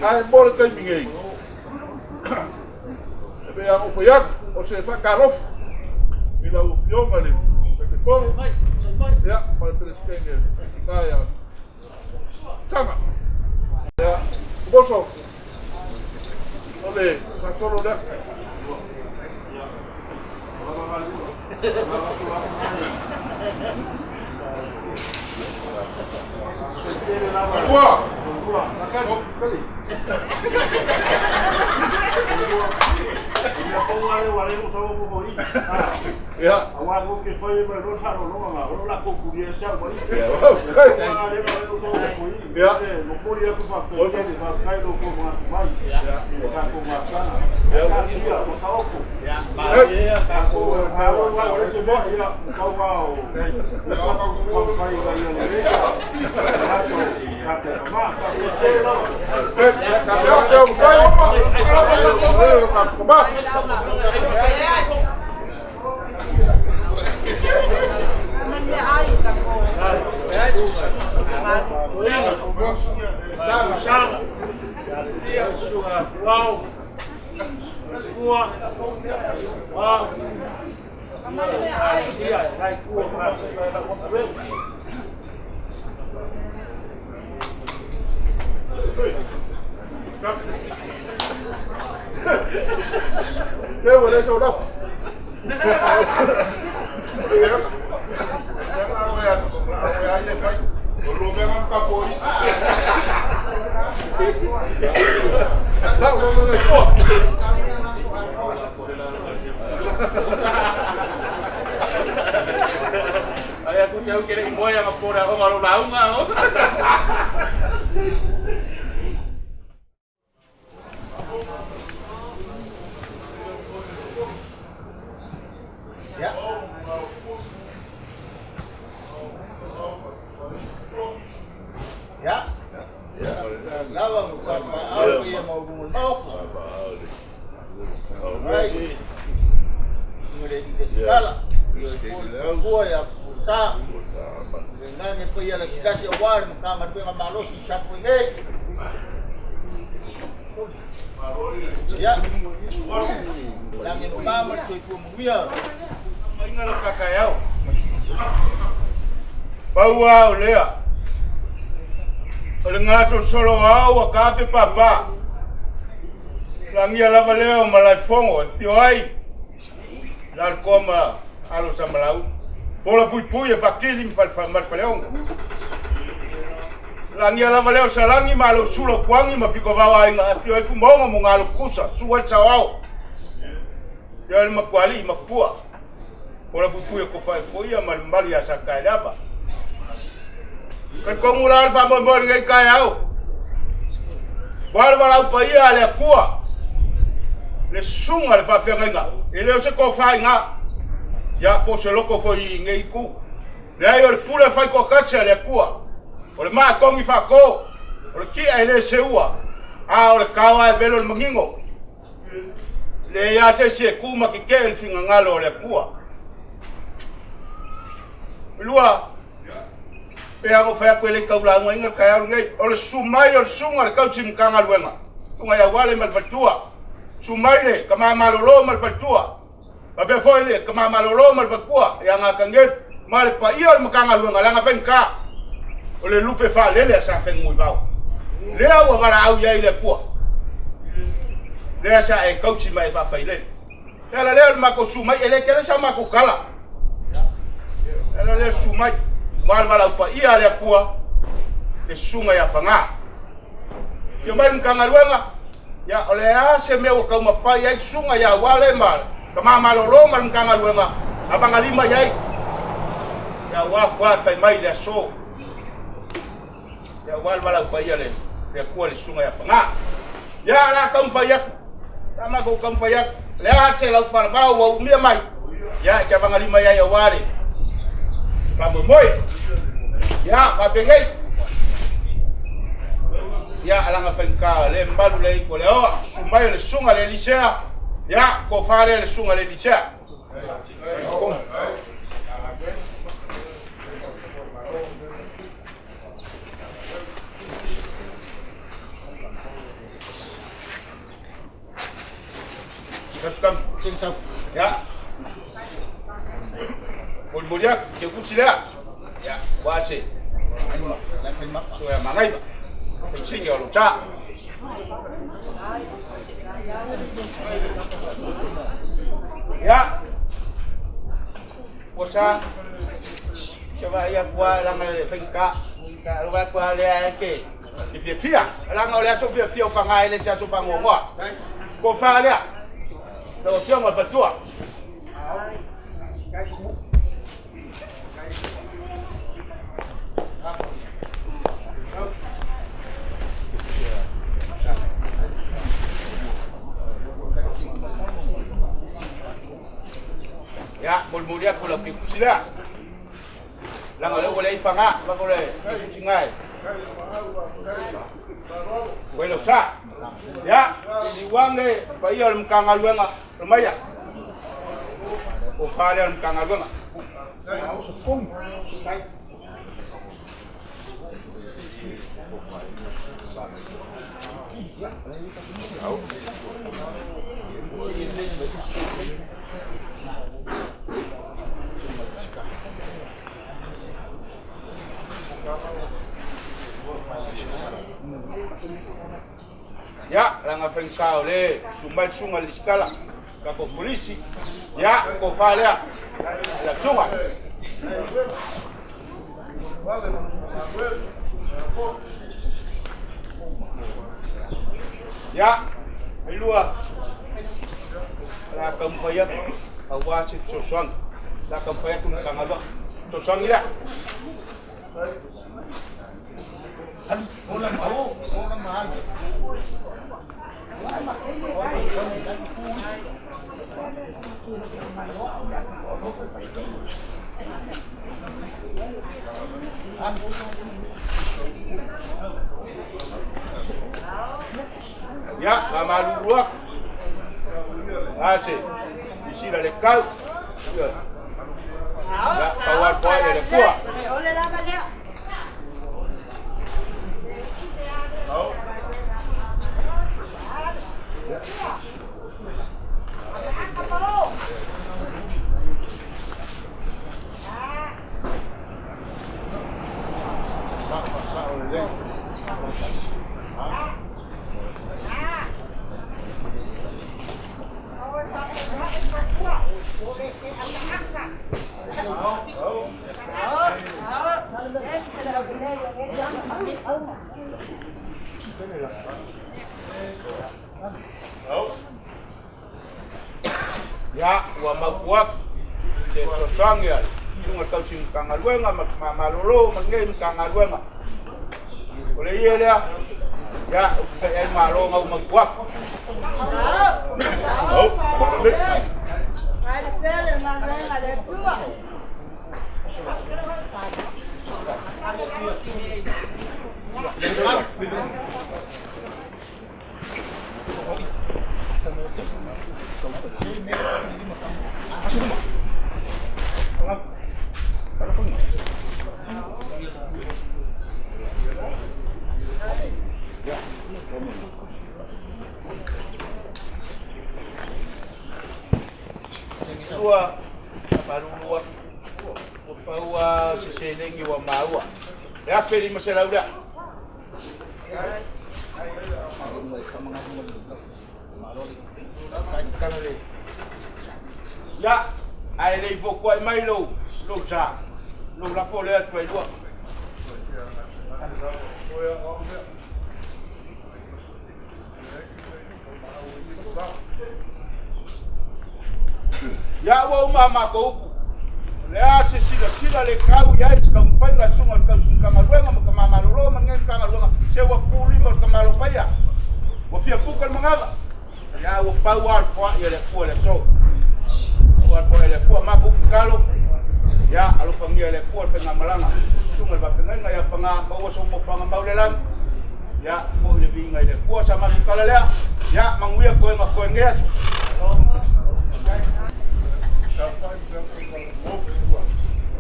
Ae mo le taimi nei, e pei lava ona ou fai atu, o se faatalofa i lau Afioga i le Taitaifono ia, ma le Peresetene Tina ia Saga. Ia, Tomoso, o le faasolo lea. Ua! Ia. Ia. Leu e le sau lafo. Ai aku te au ke rei moe a pore a honga lo lauga. Matagaluega. Susuga i le alii Resitala, ioe foi le faletua ia Puasa, tainane le paia lasilasi aua le Matagaluega malosi i Samoa nei. Ia, lagi e mama ma le soifua manuia. Maiga lo kakaeao. Pau lava o lea, o le gasolosolo ao ua kape papa. Lagia lava lea o Malaefono e afio ai Lalotoa ma alo Samalauli. Pola puipui e faatili ma le Faleono. Lagia lava lea o Salani ma alo Sula o Tuani ma Pitovao aiga e afio ai Fumaoga ma ona alo tutusa, susu ai le saoao. Afio ai le Matualii ma Tupua. Pola puipui e tofaefoia ma le mamalu ia Sataeleava. Talitonu la le faamoemoe i lenei taeao. Ua le valaau paia a le Atua, le susuga i le faafeagaiga, e le o se tofa i ina, ia po o se loto foi i lenei itu. Leai, o le pule faitoatasi a le Atua, o le maa togi faato, o le tia e le seua, a o le tao lava e velo i le manino. E leai lava se isi e tu ma tetee i le finagalo o le Atua. Lua, pe a na ou fai atu e le i taulaugaina le taeao lenei, o le susu mai o le susuga i le tausi Matagaluega, susuga ia Uale ma le faletua, susu mai le tama malolo ma le faletua, faapea foi le tama malolo ma le faletua ia Gatanielu ma le paia o le Matagaluega, leaga faigata o le lupe faalele a Sa Fenunuivao, lea ua valaau i ai le Atua, lea sa e tausi ma e faafailele. Le ala lea o le matou susu mai, e le tele sa matou tala. Le ala lea o le susu mai, aua le valaau paia a le Atua, le susuga ia Faga. Afio mai le Matagaluega, ia, o le a se mea ua taumafai ai le susuga ia Uale ma Tama Malolo ma le Matagaluega, avagalima i ai, ia aua fua e fai mai i le aso. Ia aua le valaau paia le Atua le susuga ia Faga. Ia o le a taumafai atu. Sa matou taumafai atu. O le a se lau falavao ua umia mai. Ia e te avagalima i ai aua le faamoemoe. Ia faapenei. Ia alaga faigata le mamalu le ito le oa. Susu mai o le susuga le Elisea. Ia tofa lea le susuga le Elisea. Ya. Molimoli atu, ke kusi lea. Ya, ua se. Toe mangaiva. Teisingi o lo sa. Ya. Ua sa. Se vaai atu lava leaga e faigata. Sa alu atu lava lea e te e fiafia. Leaga o le aso fiafia o Faga e le se aso faanoanoa. Tofa lea. Lau Afioga i le Faletua. Ia, molimoli atu lau kekusi lea. Leaga o lea ua leai faga, leaga o le kekusi e. Ua i lau sa. Ia, liliu ane paia o le Matagaluega o Maia. O fa lea o le Matagaluega. Ia, leaga faigata o le susu mai le susuga i le Resitala, tatou polisi. Ia, tofa lea, lau susuga. Ia, ailua, o le a taumafai atu aua se fesoasoani. O le a taumafai atu le Matagaluega. Fesoasoani lea. Ia, faamalulu atu. Lase, isila le kau. Ia. Ia, pau al foai le pua. Ia, ua mautu atu se fesoasoani a le Susuga Tausi Matagaluega ma Tama Malolo ma lenei Matagaluega. O le ie lea, ia, usitai ai Malo na ua mautu atu. Lua, faamalulu atu, ua pau lava se seleni ua maua, le $1,500 lea. Ia, ae le i fotuai mai lou lou sa, lou lafo lea atu ai lua. Ia ua uma a matou upu. O le a se silasila le tau i ai i se taumafaiga a le Susuga i le Tausinitagaluega ma Tama Malolo ma lenei Matagaluega, se ua pulima le tamalopaia, ua fia puka le manava. Ia ua pau lava le foai a le Atua i le aso. Pau lava le foai a le Atua, matou tatalo, ia alofagia e le Atua le faigamalaga, Susuga i le Faafeagaiga ia Paga, maua sou mofaga mau le lagi. Ia, foi le viiga i le Atua, sa matou tala lea. Ia, manuia toega toe lenei aso.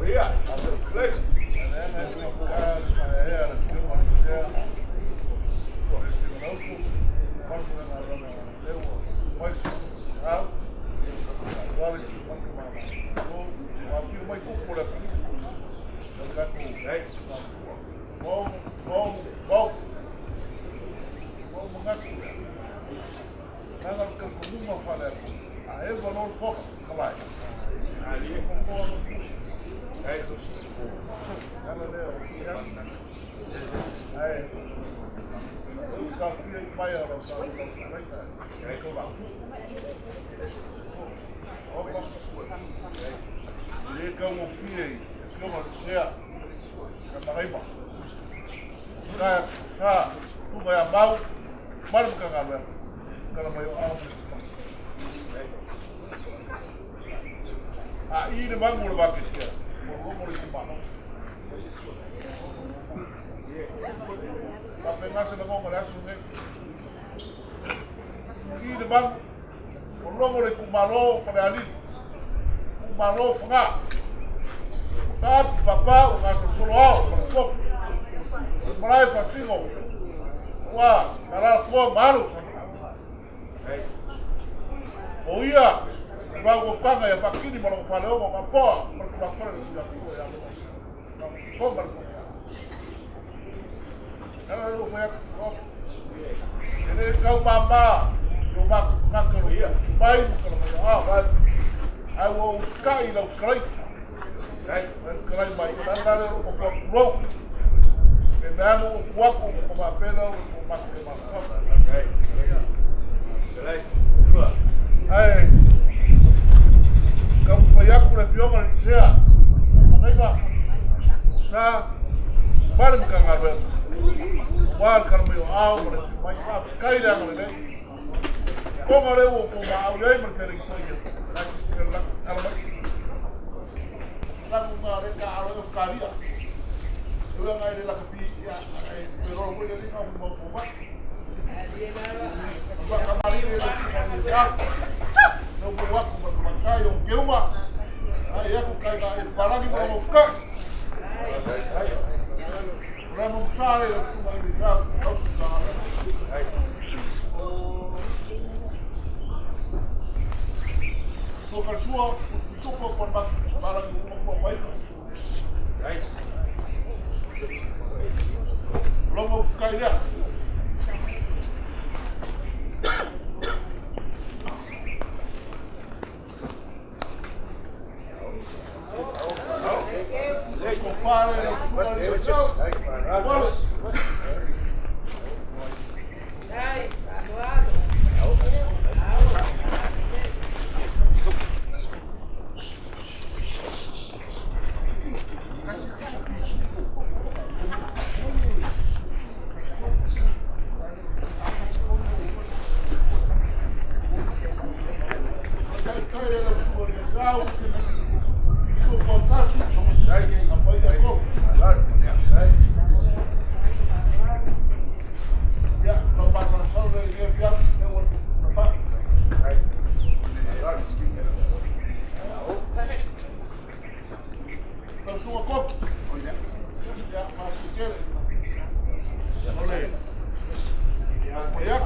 Ia, lei. Kai o keuma. Ai aku kai ka e palagi mo mo ka. Ora mo sale lo suma i ka au su ka. So ka sua bisopo pa ma palagi mo ko pai. Logo kai lea. Compare lo suma i ka. Wale. Kai kai le lo suma i ka. Bisopo tasi. Apai ko. Ya, lo pasa solo le ya ya pa. Lo suma koki. Ya, ma si quiere. Ole. Ya.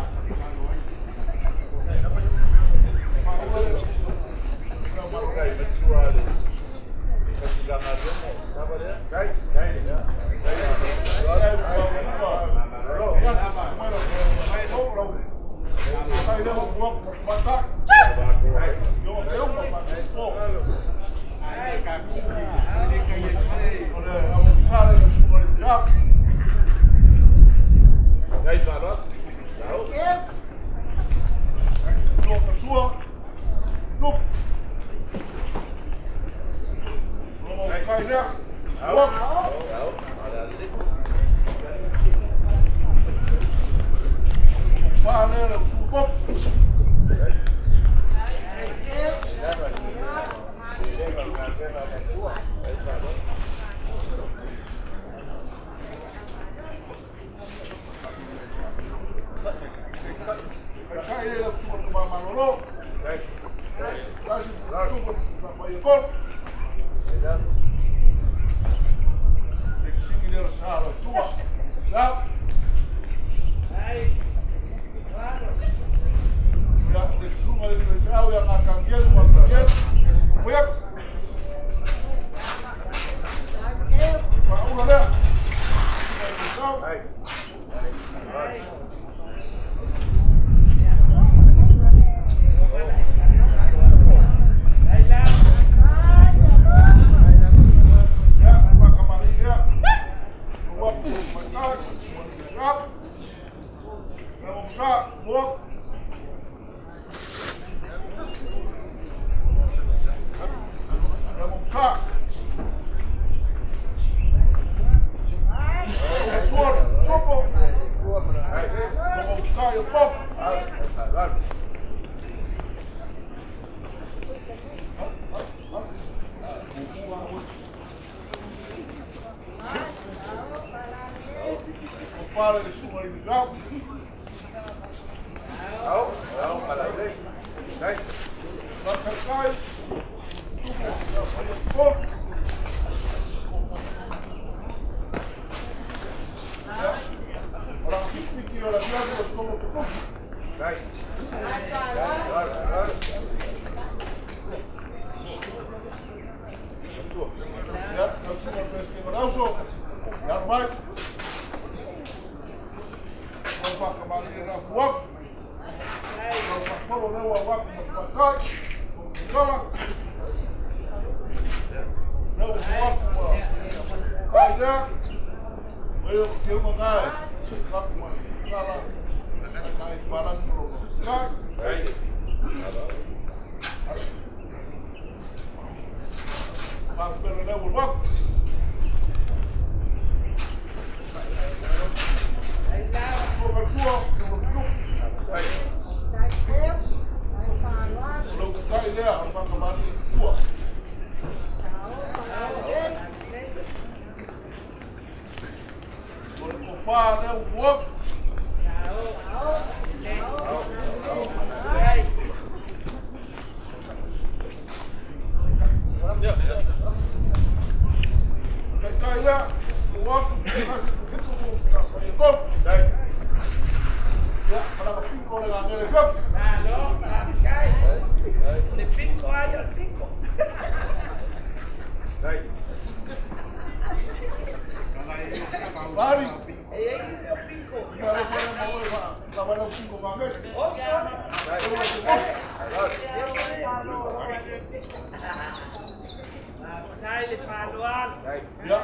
Ia.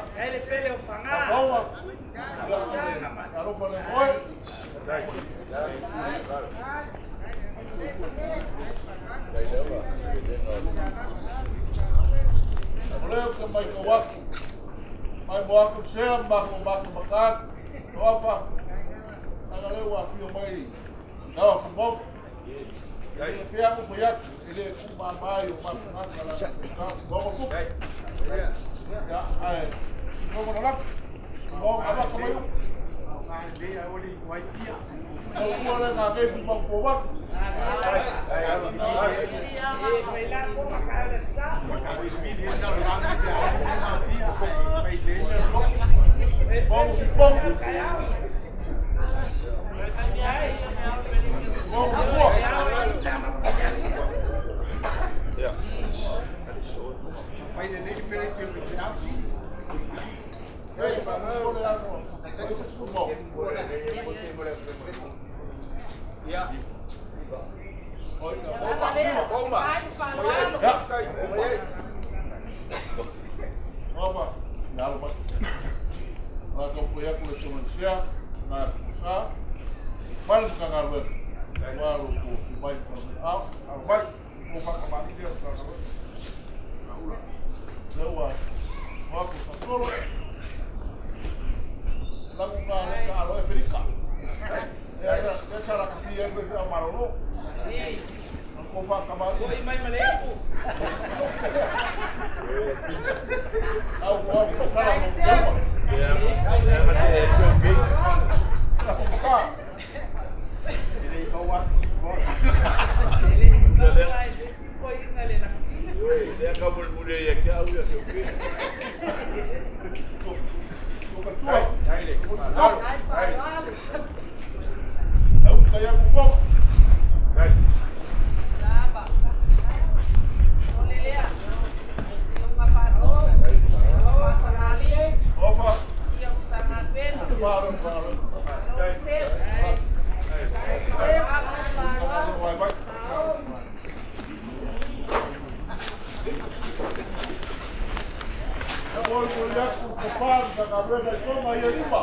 Fafaga. Ia, alofa le moe. O lea ou te matau atu, mai mo atu sea ma mako mako maka, toafa, ana lea ua afio mai lau afu E pea aku fai atu, e le ku ma mai o mako ngaka la ka bongo ku. Ya, ai, bongo na lak. Bongo aba ka mai. O ua le ngā kei pu mau po watu. Bongo si bongo. Bongo tua. Ei, pa mo le aso. Mo. Oi, Ya. Opa, nalo pa. La ko po ya ku le tsomansia, na kusa. Mal ka nga lo. Wa lo ko fi mai ko a a mai ko fa ka ma ni dia ka ka. Ula. Le wa wa ko sa solo. La ku ka ka lo e Afrika. Ya ya ya sa la ka pi ya ko sa malolo. Ko fa ka ma ni. Au ko ko sa la ko. Ka. Lea ka muli muli ia ke au ia ke uke. Ko ka tua. Au ka ya ku ko. Opa. Paro, paro. Vai, vai. Oi, ko ya ku ko pa ka ka re ka ko ma ia lima.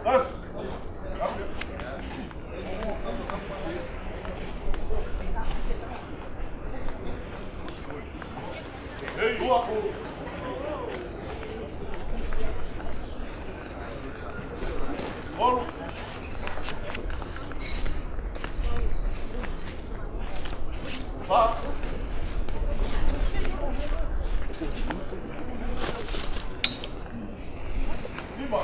Bas. Ei, ua. Olu. Fa. Lima.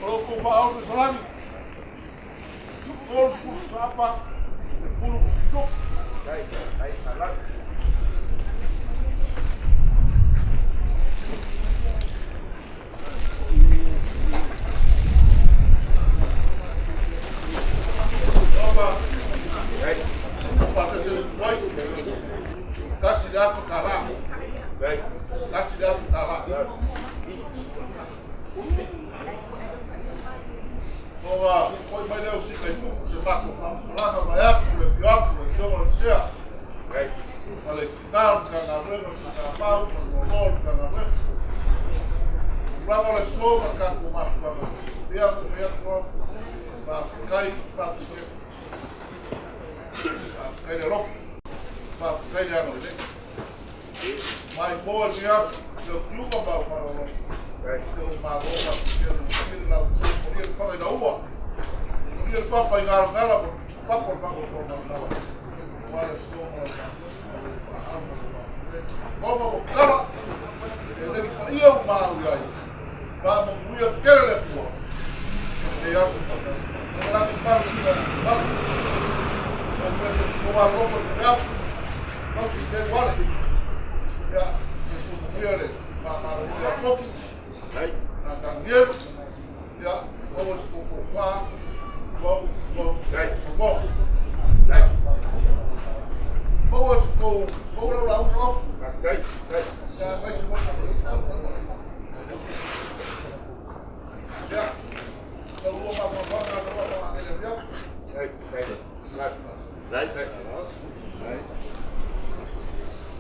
O ko pa au se salami. Tolu sefulu sapa, le pulu ma fitu. Opa. Pa se te foi. Kasi le afa kala. Kasi le afa kala. Ora, foi mai leo si kai fuku se mako whakamapalaga mai aku le fio aku le fioga le sea. Ma le kinau ka ngā ruenga ka ngā mau, ma le lolo ka ngā ruenga. Ulaga o le so ma ka ko mafuaga. Pea ko mea koa, ma kai, ma kai. Ma kai le alofa, ma kai le ano le. Mai moa ni aso, le kiuga ma o marolo. Se o malo ma ke le ke la o le whanga i la ua. O le papa i ngā ngala, papa o whanga o ngā ngala. Wala so ma la Konga o kala, e le pa ia o mau iai. Ma mo muia kere le pua. E aso pa. E la mi paru si la kala. O me se ko wa loko te apu. Kau si te wale. Ia, e tu muia le ma ma ro ia koki. Na Daniel. Ia, o o se ko fa. Ko ko ko. Maua se tou, maua lau lauga off. Ia, mai se Ia, lau lua mafaufauga na faafagaga i le afiafi.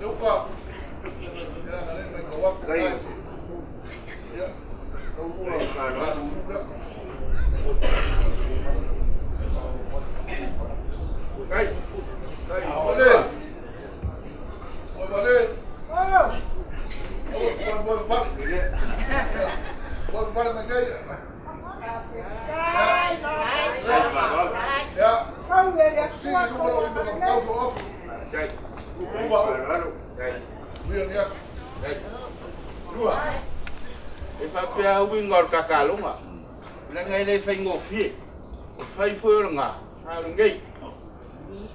Leuka, ia, na le mai tau atu, ai. Ia, lau lua, lua, Vale. Vale. Aua, vale mai kai. Ia. Sini lua lo lima ka tau so off. Uma. Ia ni aso. Lua. E faapea uiga o le kakaloga. Leaga e le faigofie. O fai foi o lena, a o lenei.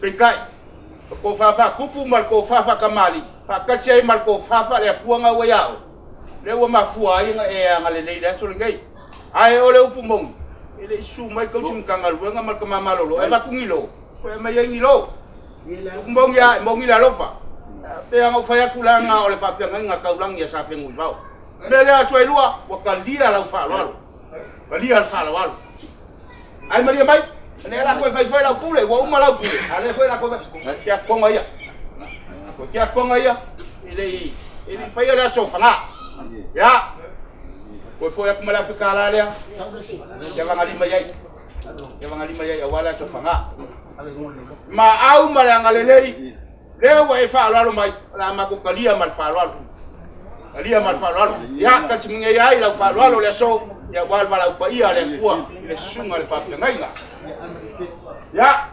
Peitai, o tofa faatupu ma le tofa faatamalii, faatasi ai ma le tofa faale-Atua na ua ia oe, lea ua mafua ai ona e agalelei i le aso lenei. Ae o le upu moni, e le i susu mai tausi Matagaluega ma le tama malolo e avatu ni lo, toe aumai ai ni lo. Upu moni lava, e moni le alofa. Pei lava ona ou fai atu leaga o le faafeagaiga taulagi a Sa Fenunuivao. O le mea lea aso e lua, ua talia lau faaaloalo, talia le faaaloalo. Ae malie mai, o lea la toe fai foi lau pule, ua uma lau pule, a lea foi la toe fai. Ke atoga ia. Ke atoga ia, e le i e le i faia le aso Faga. Ia, toe foi atu ma le $1,000 lea, e avagalima i ai. E avagalima i ai aua le aso Faga. Maau ma le agalelei, lea ua e faaaloalo mai, o le a matou talia ma le faaaloalo. Talia ma le faaaloalo. Ia, talisimagia ai lau faaaloalo le aso, ia aua le valaau paia a le Atua i le susuga i le faafeagaiga. Ia,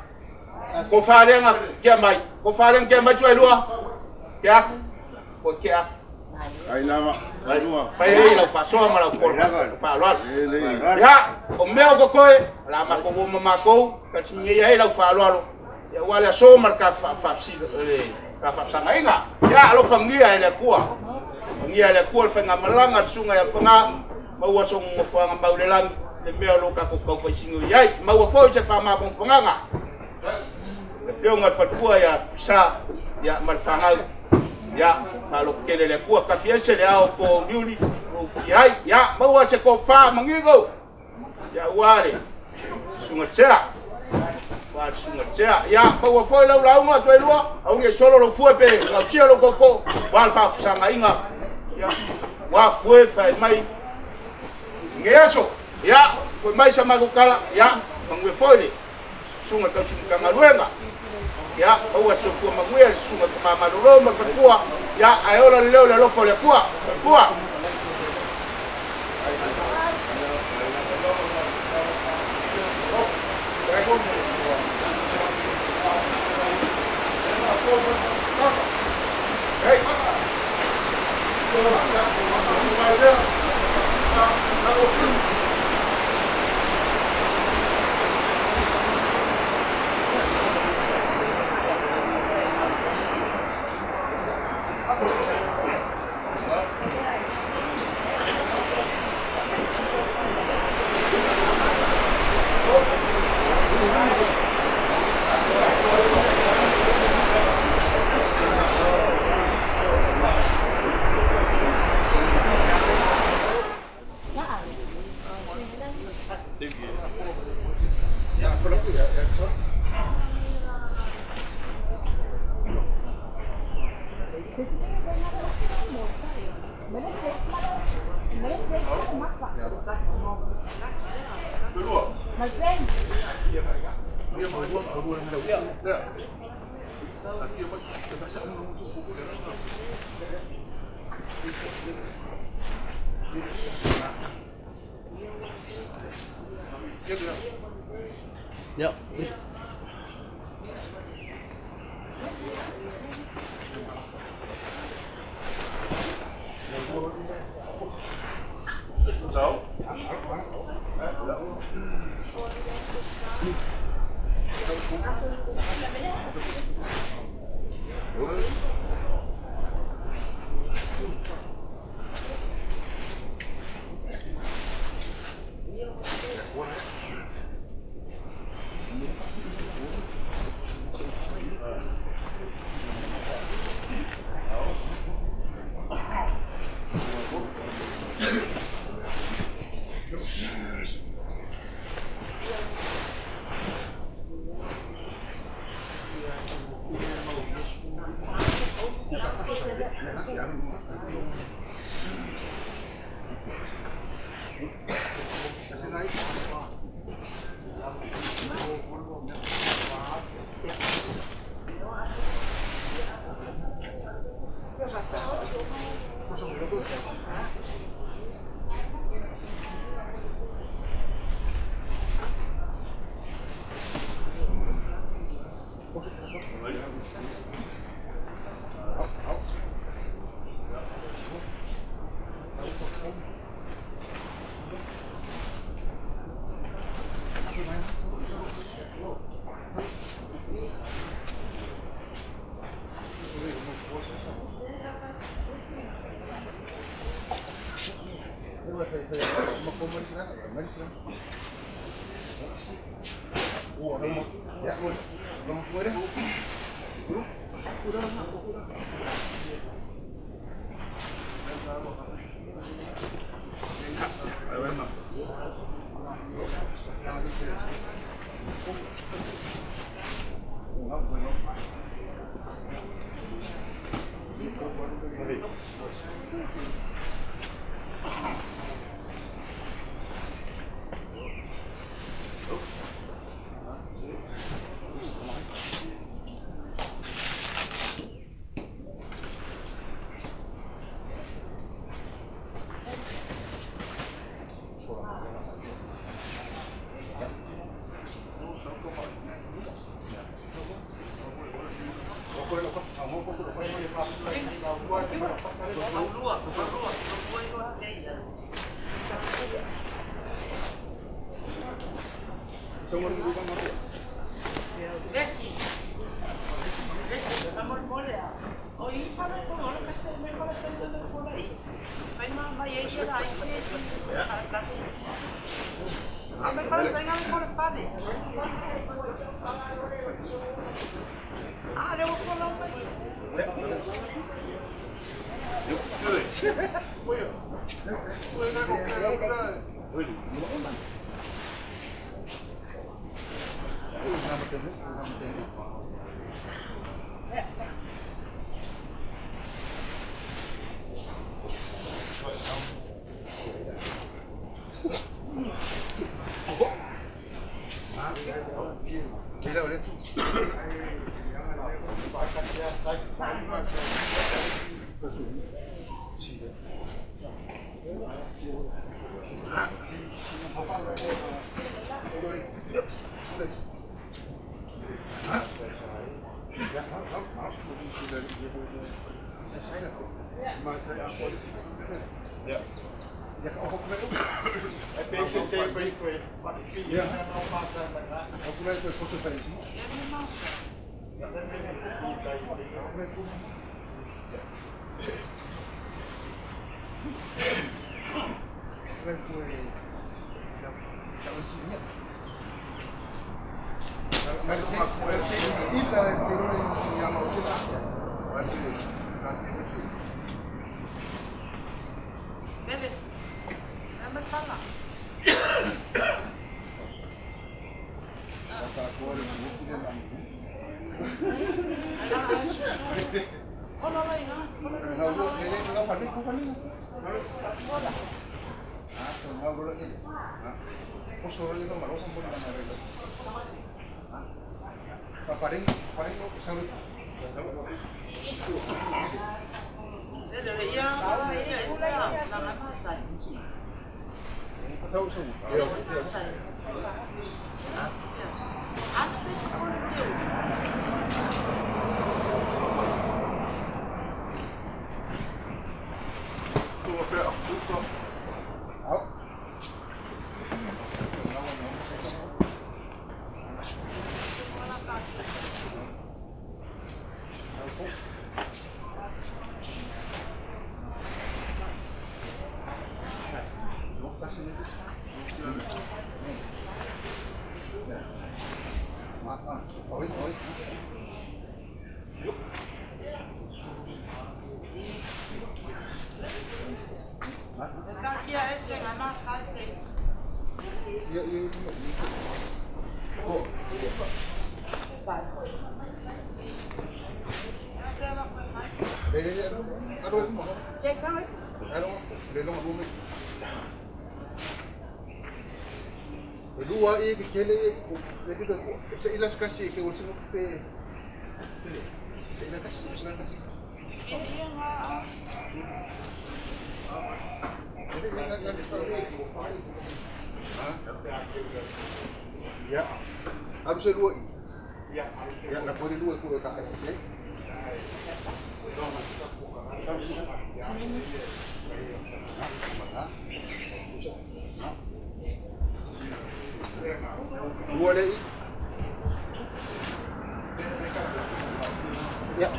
tofa lea na tea mai, tofa lea na tea mai Tuailua, tea atu, ko tea atu. Ai lava, ai lua. Fai ai lau faasoa ma lau polo faaaloalo. Ia, o mea o totoe, o le a matou o ma matou, talisimagia ai lau faaaloalo, ia aua le aso ma le faafesagaiga. Ia alofagia e le Atua. Alofagia e le Atua le faigamalaga a le susuga ia Faga, maua sona nofoaga mau i le lagi, le mea o lo o tatou taufaisino i ai. Maua foi se faamafanafanaga le afioga i le faletua ia Tusa ia ma le fanau. Ia faalototele e le Atua, tafi ese le ao po uliuli o utia ai. Ia maua se tofa manino Ia ua le susuga Tea. Ua le susuga Tea. Ia maua foi lau lauga Tuailua, aua ne i solo lou fue pe gautia lou tootoo, ua le faafesagaiga. Ia ua fue fai mai lenei aso. Ia foi mai sa matou tala, ia manuia foi le susuga tausi Matagaluega. Ia maua se soifua manuia le susuga tama malolo ma le faletua. Ia ae ola le leo i le alofa o le Atua. Faletua. Dua le i. Ia,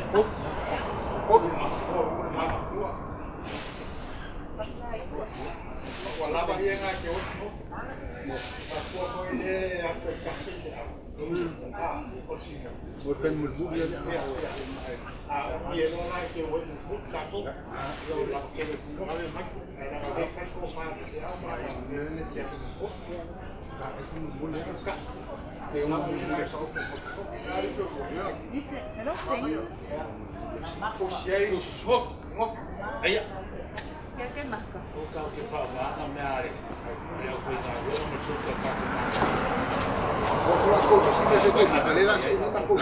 Ua lava ia ngā te oto. Ua foi le atu e kasi te au. O sina. Mo taimi mulimuli ia. A o ia loa la te ue mu tātou. Ia o lava kele ku ave mai. Ai lava le fai ko wha te au ma te ase mu. Ka. O si ai o sok. Ngok. Aia. O kau te wha maa mea are. Ai au whai ngā roa ma tūka tātou mā. O ko la ko se mea te tui. Ale la se ina ko ko.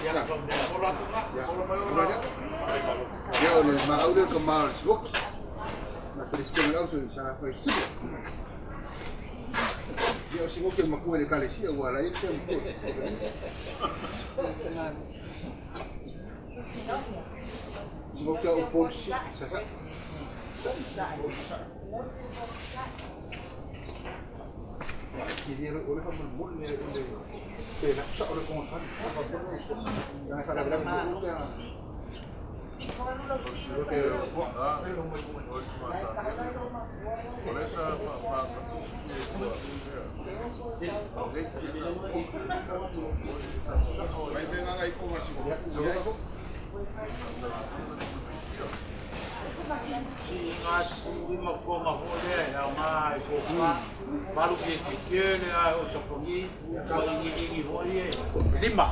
Ia ka mea o la tunga. Ia. O la mai o la. Ia o le ma au le ka ma o le sivok. Na Presidente le auso sa fai sibo. Ia o singo ke makua le kalesia ua la ia se makua. Singo ke o polisi sa sa. Ki le o le fa mo le le pe la sa o le kontra. Ia fa la la ko pe. O le sa fa fa Mai venga ngai ko masi ko. Si ngā sui ma ko ma ho le ya ma e ko fa malu ke ke ke le a o sa pongi o ingi ingi ho ie lima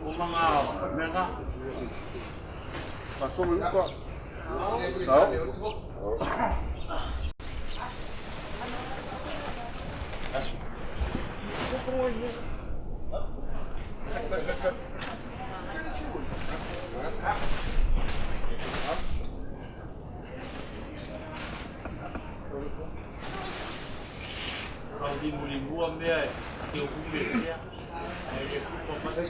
o manga menga Paso mo uka. Au limu limua mea e te ume ia ai le kupa mai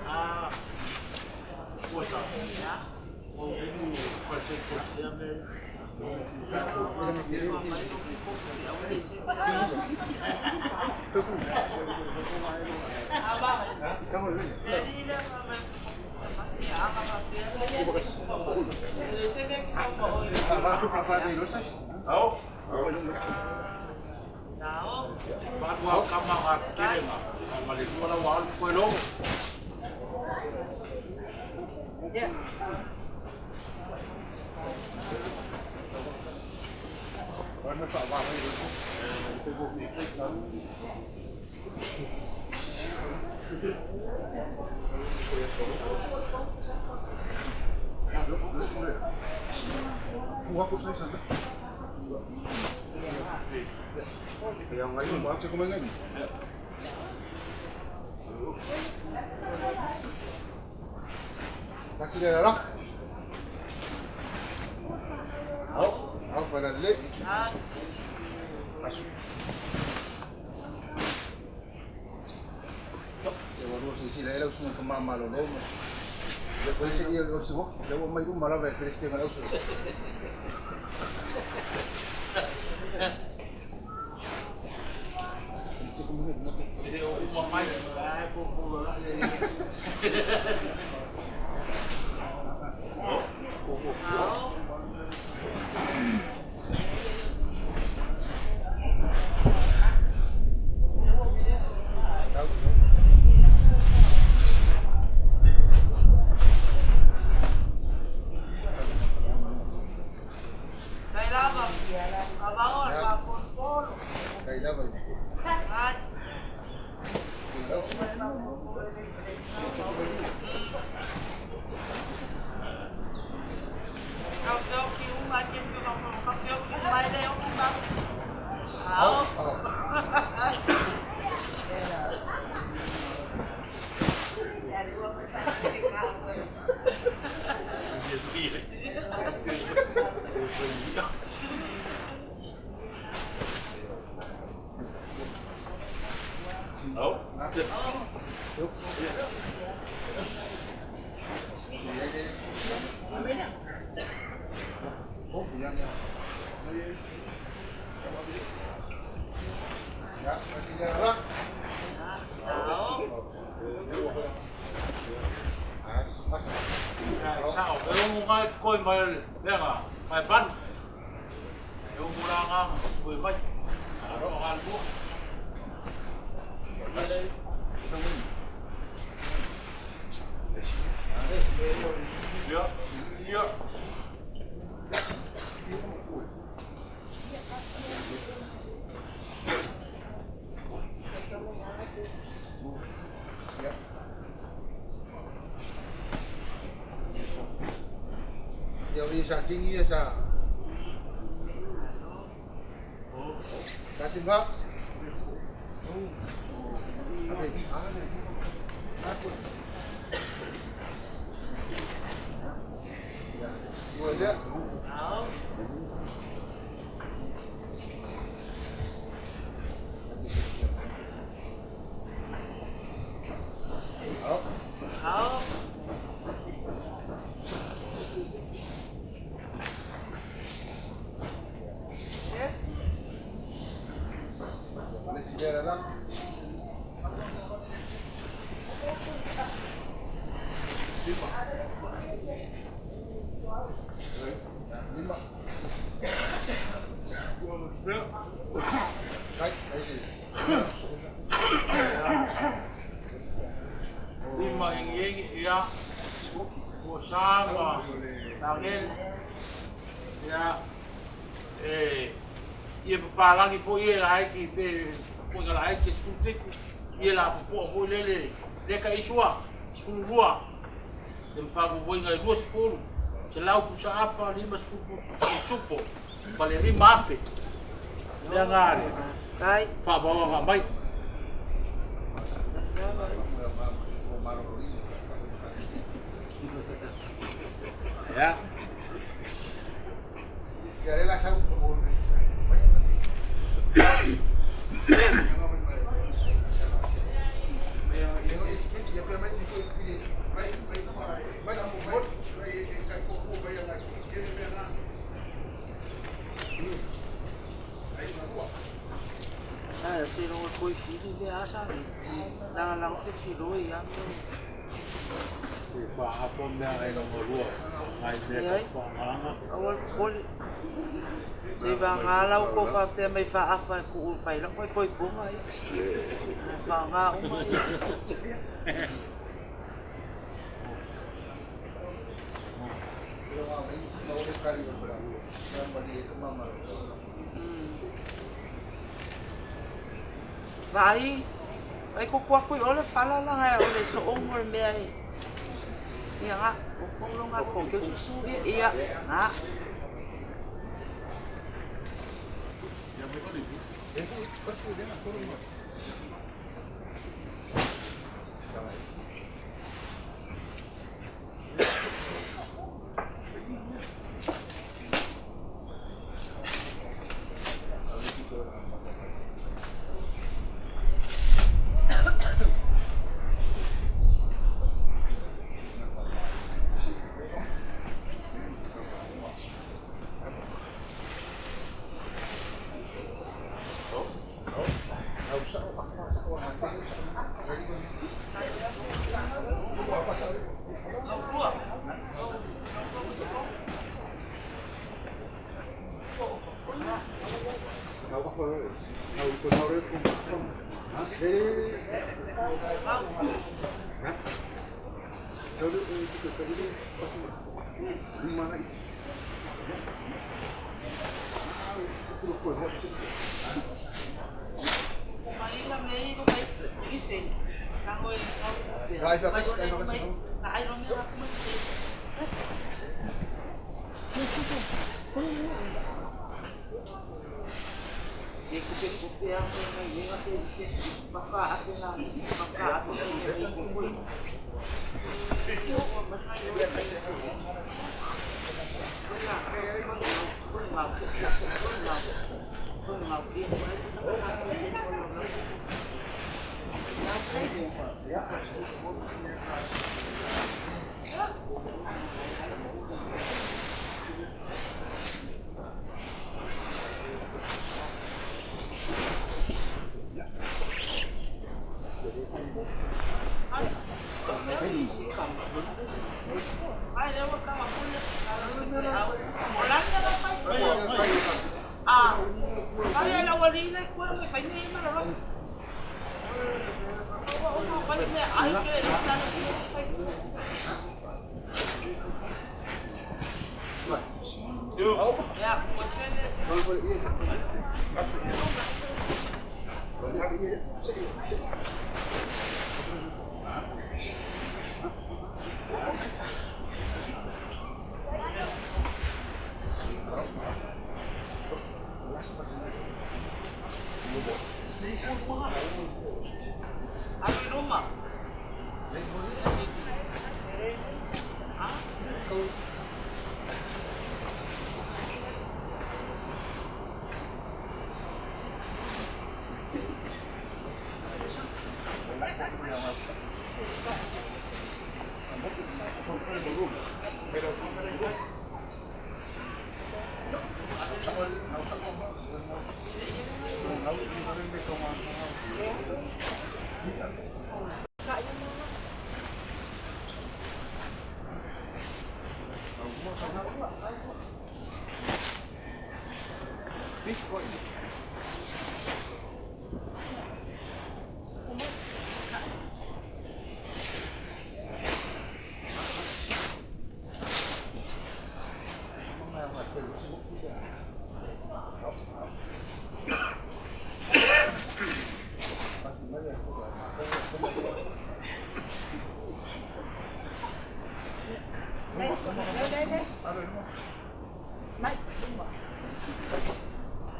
a o sa o limu pa se ko se me. Palua kama ngā kele ngā ma le lua la wa alu koe lo. Kaya ngayon, bakit siya kumain ngayon? Kasi na lang. Au, au, para le. Asu. Ia waru si sila ela usunga ka mama lo lo. Ia koe se ia o se mo, ia o mai uma lava e presidente nga usu. E o uma mai ai ko ko la le. Kai lava. Ya, masih jalan. totoe mai o le mea mai valu. E umu la ngā ue mai. A roa ngā lua. Ia, ia. Ia o ia sa kingi ia sa. Kasi nga. Ate, ate. Aku. Ia, ua lea. Le isi mea lala. Lima. Ai, ai. Lima engi engi ia. Ua sa ma tagel. Ia e ia papalangi foi ia la ki pe ko la ki skul fiku. Ia la popo foi lele le ka isua sulu lua. Le mfa ko ngai lua sefulu. Se lau pusa apa lima sefulu supo. Ma le lima afe. Lea ngare. Kai. Fa ba nga mai. Ya. Ia le la sa Ah, se lo koi fili le asa. La la fe filo ia. E fa afa mea ai longa lua. Ngai mea ka whaanganga. Awal poli. Le va ngala ko fa pe mai fa afa ku u fai la koi koi bunga ia. Fa nga uma ia. Vai. Ai ko kua kui ole fala la ngai ole so o le mea e. Ia nga, o ko lo nga ko ke susu ia ia. Nga. Fai mea ma la rosa. Fai mea ai ke le tala si fai. Ya, pues Alu luma.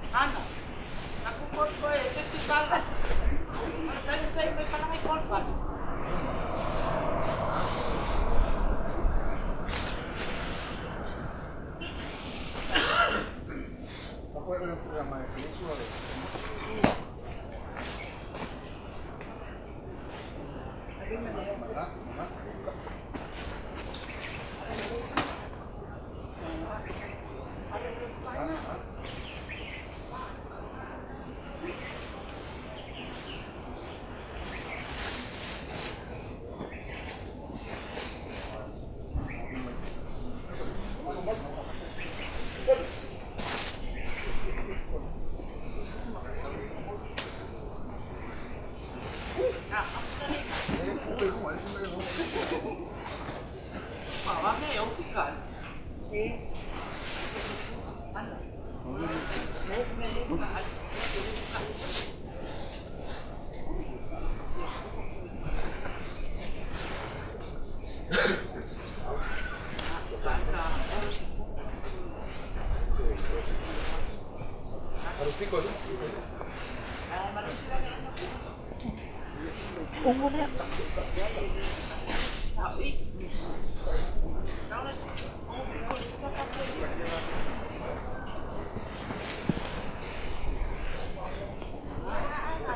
Ana. Aku kon ko e se si pala. Sai sai mai pala ngai kon pala. Ma va me eu ficar.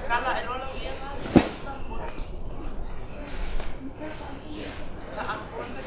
Kala e lola ia na. Ta ampon le.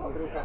Malo.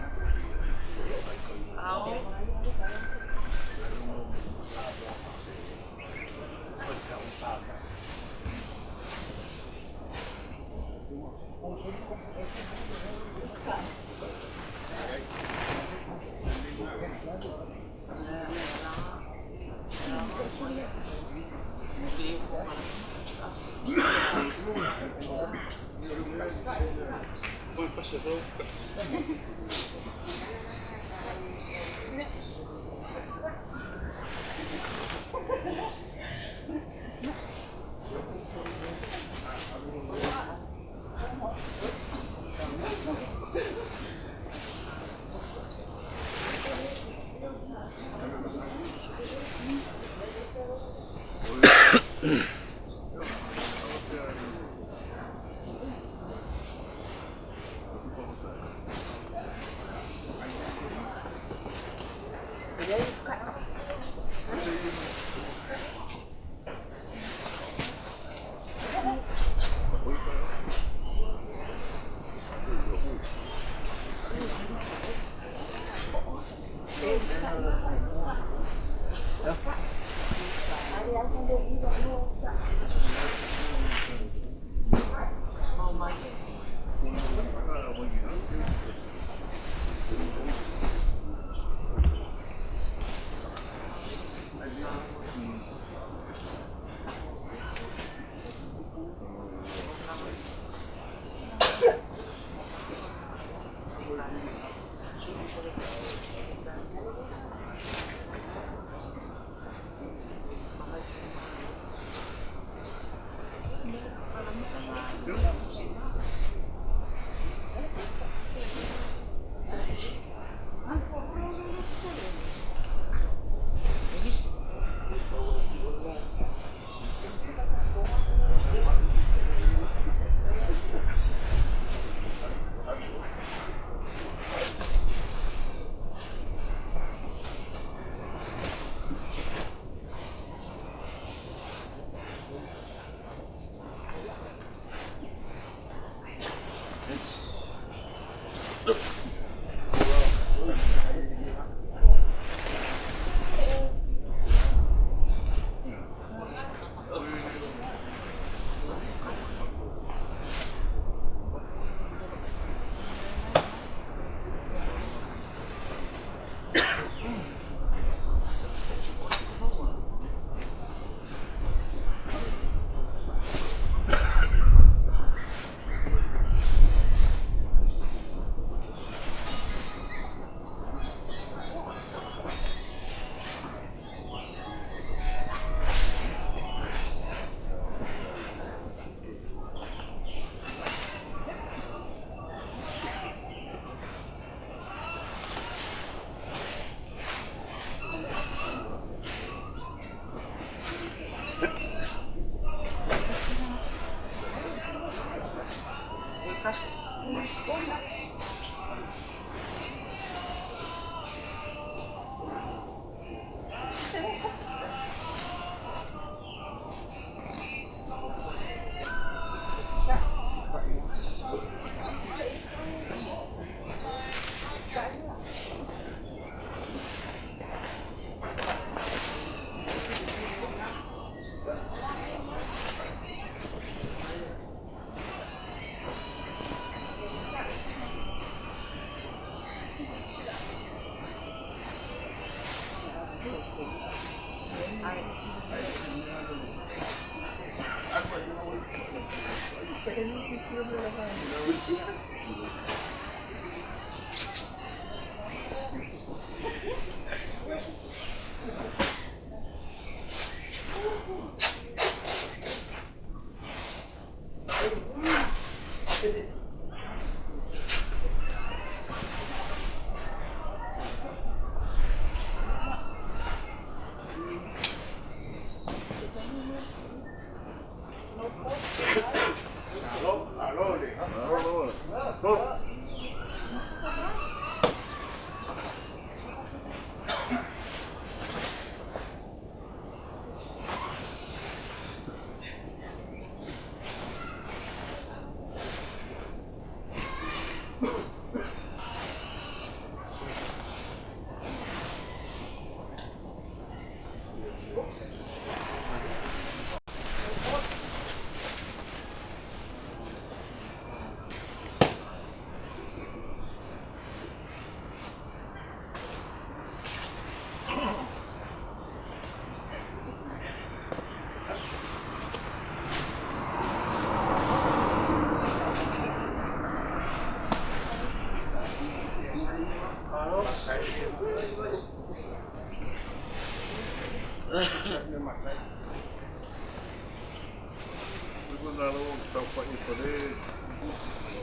Taufai i Fale.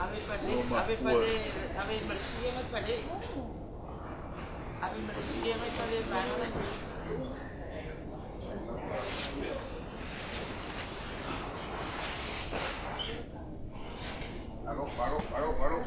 Ave fale, ave fale, ave ma le silia mai fale. Ave ma le silia mai fale vaega. Alo, alo, alo, alo.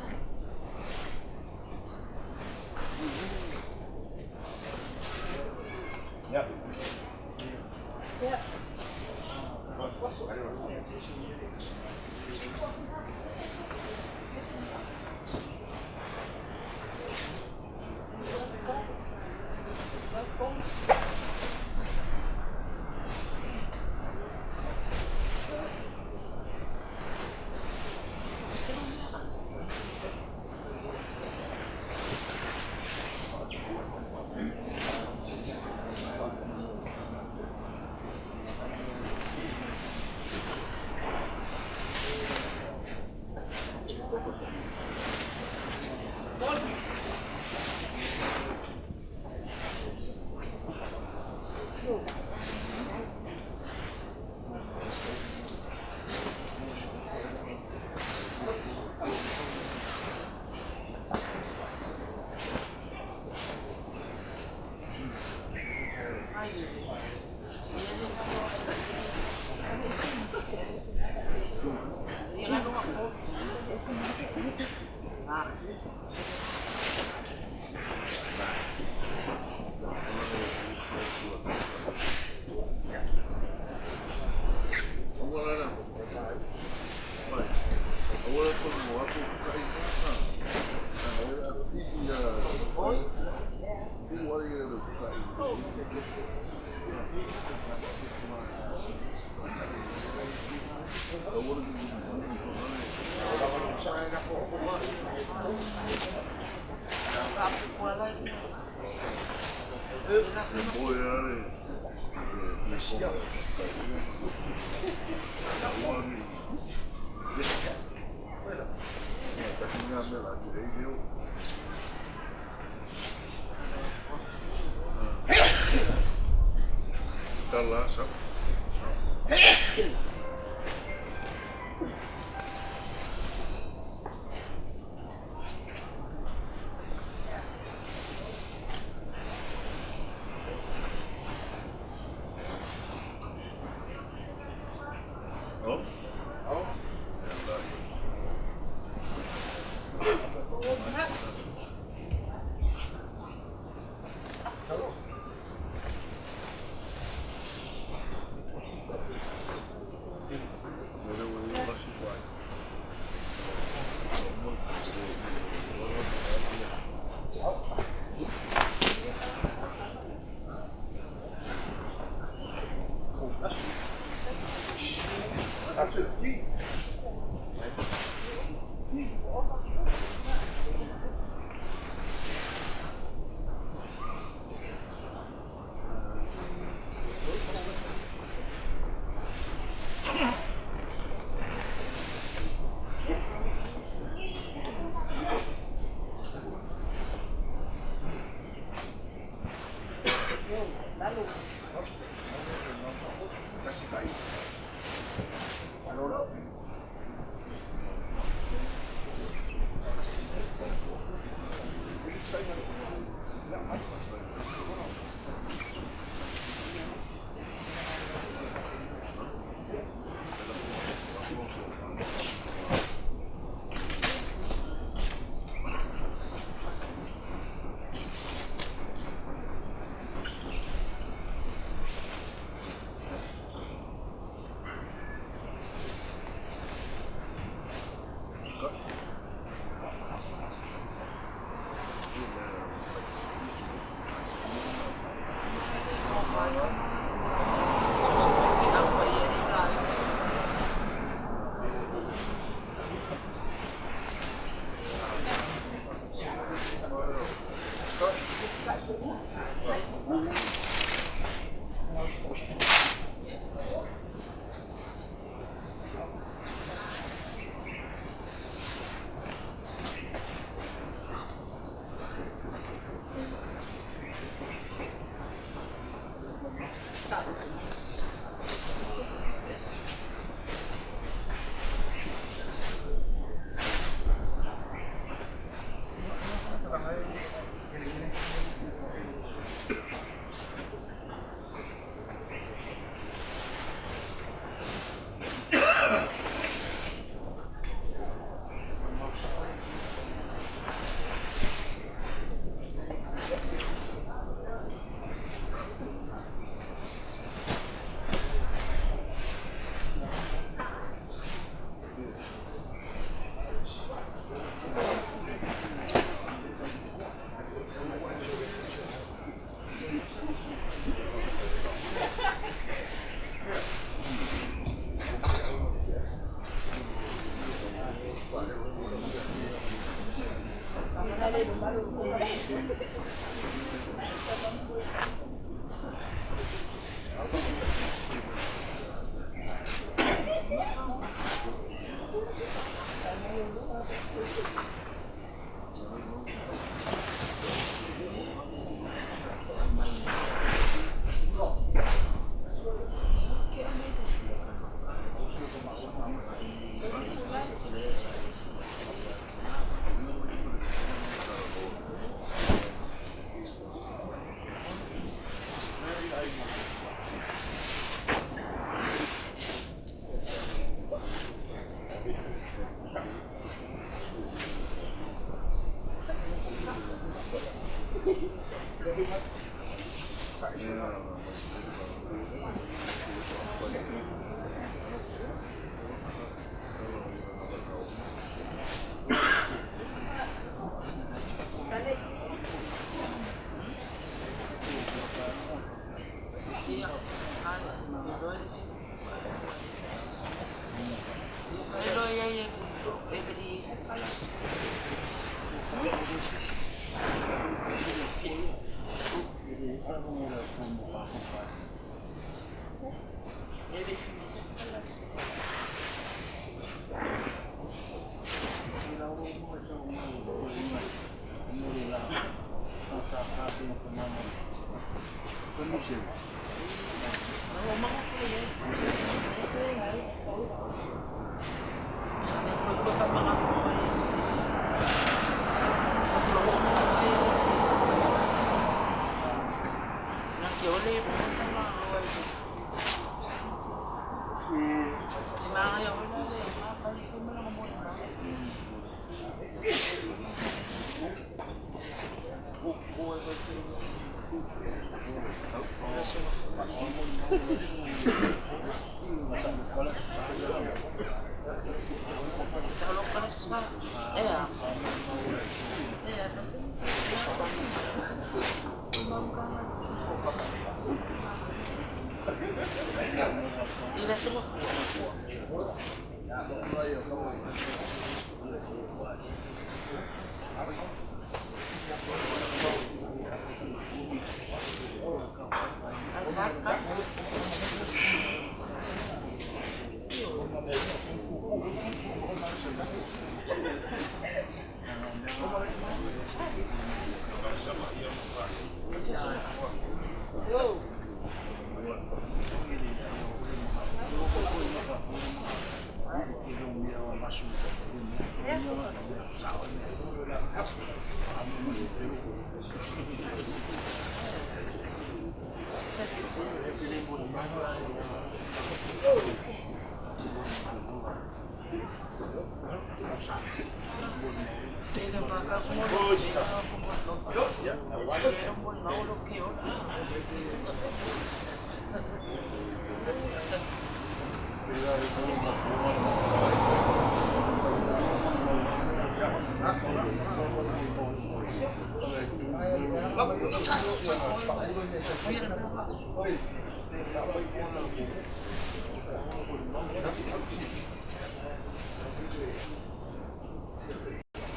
Tala sa.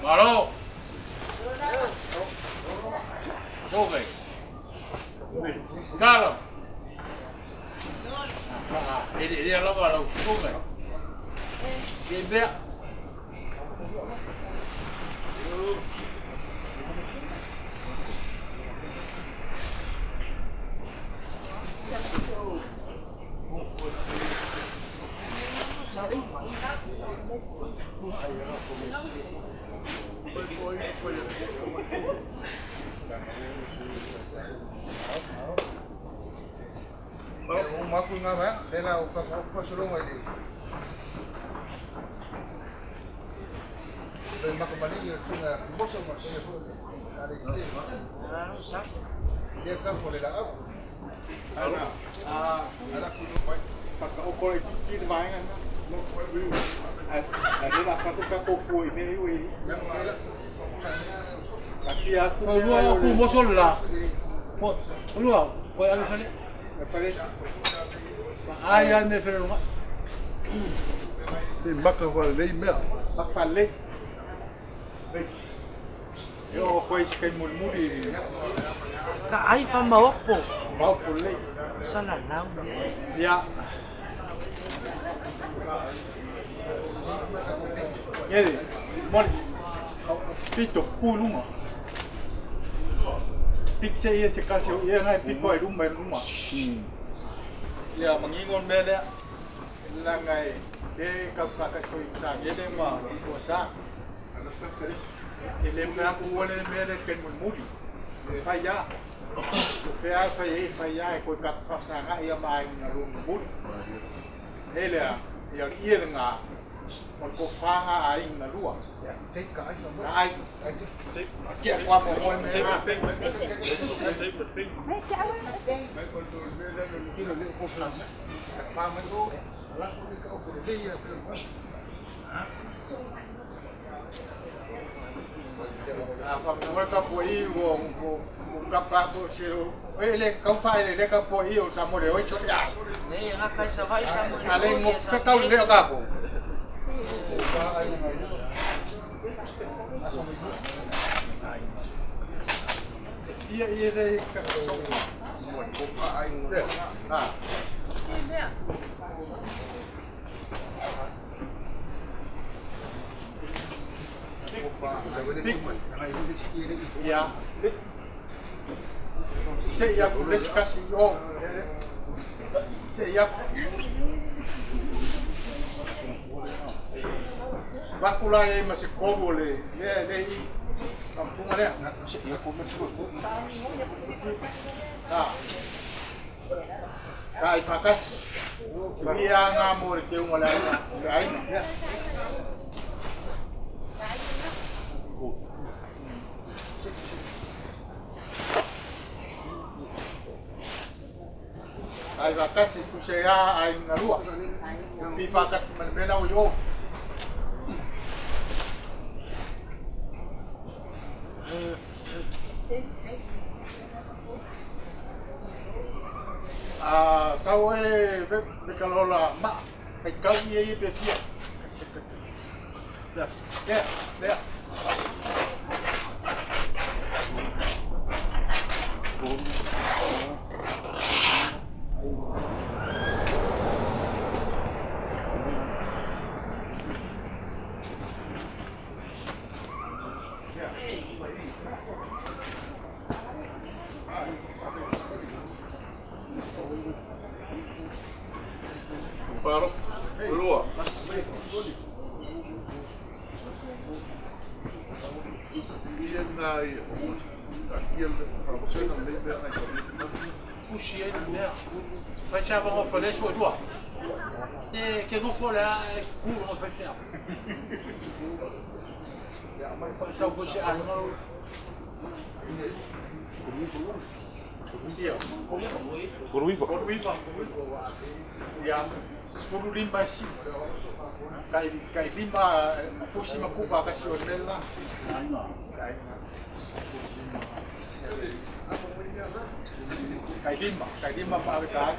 Malo. Soke. Talo. E le lava lau soke. E bea. O maku ngā wā, le la o ka whakasologa i le le makamali i le tunga moso ma se fo ale se le ka fo le la au Ala a ala ku no mai pa o kore ki ki vaenga na no ko wi a le la fa ka ko fu i me i a ki a ku O lua o ku moso la. Po, o lua, ko alu fale. fale Ai ai me fere lunga. Se maka fa lei mea. ma fale E o koe si kai mulimuli. Ka ai fa maopo. Maopo lelei. Salalau mea. Ia. Ele, moli. Pito, pu luga. Pik se ia se kasi o ia ngai piko ai luma e luma. Ia mangingo le mea lea. Laga e e kau whakasi o i Sangele ma o sa. E le mea ku ua le mea le kai mulimuli. Fai ia. O fea e fai e fai ia e koe ka whasanga ia ma ai ngā lo mulimuli. E lea, ia o ia le ngā o le kofanga a i ngā lua. Ka ai. Kia kwa mo moe me ngā. A whakamoe ka po i o ka pa ko se o e le kau whae le ka po i o sa mo le oi chori ai. Nei nga kai sa vai sa mo. A le ngo whekau le o ka po. Ia ia le ka so. Ah. Ia. Se ia ku les kasi o. Se ia. Bakula e ma se koru o le le le i kampunga lea. Ah. Ka i pakasi. Ia ngā mo le te unga le aina. Le aina. Ai vakasi tuse ia ai nga lua. Pi vakasi ma le mea o yo. A sau e ve ve kalola ma kai kau ia i pe fia. Lea, lea. Paro. Lua. Ia ngā ia. Ia le whakawasena le mea ngai ka Pusi ai le mea. Fai se avanga fale sua lua. Te ke nofo le a e ku no fai fea. Sa ko se a no. Ia. Koruiva. Koruiva. Ia. Sefulu lima e si. Kai kai lima fusi ma kupa kasi o le mea la. Kai lima ma ave ka ai.